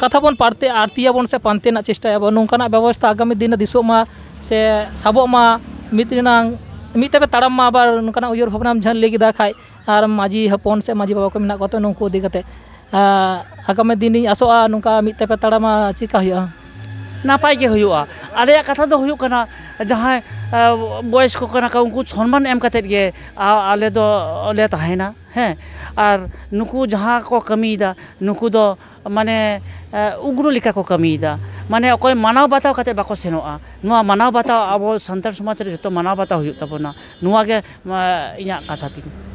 ᱠᱟᱛᱷᱟ ᱵᱚᱱ ᱯᱟᱨᱛᱮ ᱟᱨᱛᱤᱭᱟᱵᱚᱱ ᱥᱮ ᱯᱟᱱᱛᱮ ᱨᱮᱱᱟᱜ ᱪᱮᱥᱴᱟᱭᱟᱵᱚᱱ᱾ ᱱᱚᱝᱠᱟᱱᱟᱜ ᱵᱮᱵᱚᱥᱛᱷᱟ ᱟᱜᱟᱢᱤ ᱫᱤᱱ ᱨᱮ ᱫᱤᱥᱚᱜ ᱢᱟ ᱥᱮ ᱥᱟᱵᱚᱜ ᱢᱟ, ᱢᱤᱫ ᱨᱮᱱᱟᱝ, ᱢᱤᱫ ᱛᱮᱯᱮ ᱛᱟᱲᱟᱢ ᱢᱟ᱾ ᱟᱵᱟᱨ ᱱᱚᱝᱠᱟᱱᱟᱜ ᱩᱭᱦᱟᱹᱨ ᱵᱷᱟᱵᱽᱱᱟᱢ ᱡᱟᱦᱟᱸ ᱞᱟᱹᱭ ᱠᱮᱫᱟ ᱠᱷᱟᱡ, ᱟᱨ ᱢᱟᱹᱡᱷᱤ ᱦᱚᱯᱚᱱ ᱥᱮ ᱢᱟᱹᱡᱷᱤ ᱵᱟᱵᱟ ᱠᱚ ᱢᱮᱱᱟᱜ ᱠᱚᱣᱟ, ᱛᱚ ᱱᱩᱠᱩ ᱤᱫᱤ ᱠᱟᱛᱮ, ᱟᱸ, ᱟᱜᱟᱢᱤ ᱫᱤᱱ ᱤᱧ ᱟᱥᱚᱜᱼᱟ ᱱᱚᱝᱠᱟ ᱢᱤᱫ ᱛᱮᱯᱮ ᱛᱟᱲᱟᱢᱟ, ᱪᱮᱠᱟ ᱦᱩᱭᱩᱜᱼᱟ? ᱱᱟᱯᱟᱭ ᱜᱮ ᱦᱩᱭᱩᱜᱼᱟ᱾ ᱟᱞᱮᱭᱟᱜ ᱠᱟᱛᱷᱟ ᱫᱚ ᱦᱩᱭᱩᱜ ᱠᱟᱱᱟ, ᱡᱟᱦᱟᱸᱭ, ᱟᱸ, ᱵᱚᱭᱮᱥ ᱠᱚ ᱠᱟᱱᱟ ᱠᱚ, ᱩᱱᱠᱩ ᱥᱚᱱᱢᱟᱱ ᱮᱢ ᱠᱟᱛᱮᱫ ᱜᱮ, ᱟ-, ᱟᱞᱮ ᱫᱚ ᱞᱮ ᱛᱟᱦᱮᱱᱟ, ᱦᱮᱸ᱾ ᱟᱨ ᱱᱩᱠᱩ ᱡᱟᱦᱟᱸ ᱠᱚ ᱠᱟᱹᱢᱤᱭᱮᱫᱟ, ᱱᱩᱠᱩ ᱫᱚ ᱢᱟᱱᱮ, ᱮ, ᱩᱜᱽᱨᱚ ᱞᱮᱠᱟ ᱠᱚ ᱠᱟᱹᱢᱤᱭᱮᱫᱟ᱾ ᱢᱟᱱᱮ ᱚᱠᱚᱭ ᱢᱟᱱᱟᱣ ᱵᱟᱛᱟᱣ ᱠᱟᱛᱮ ᱵᱟᱠᱚ ᱥᱮᱱᱚᱜᱼᱟ᱾ ᱱᱚᱣᱟ ᱢᱟᱱᱟᱣ ᱵᱟᱛᱟᱣ ᱟᱵᱚ ᱥᱟᱱᱛᱟᱲ ᱥᱚᱢᱟᱡᱽ ᱨᱮ ᱡᱚᱛᱚ ᱢᱟᱱᱟᱣ ᱵᱟᱛᱟᱣ ᱦᱩᱭᱩᱜ ᱛᱟᱵᱚᱱᱟ᱾ ᱱᱚᱣᱟ ᱜᱮ, ᱮ, ᱤᱧᱟᱹᱜ ᱠᱟᱛᱷᱟ ᱛᱤᱧ᱾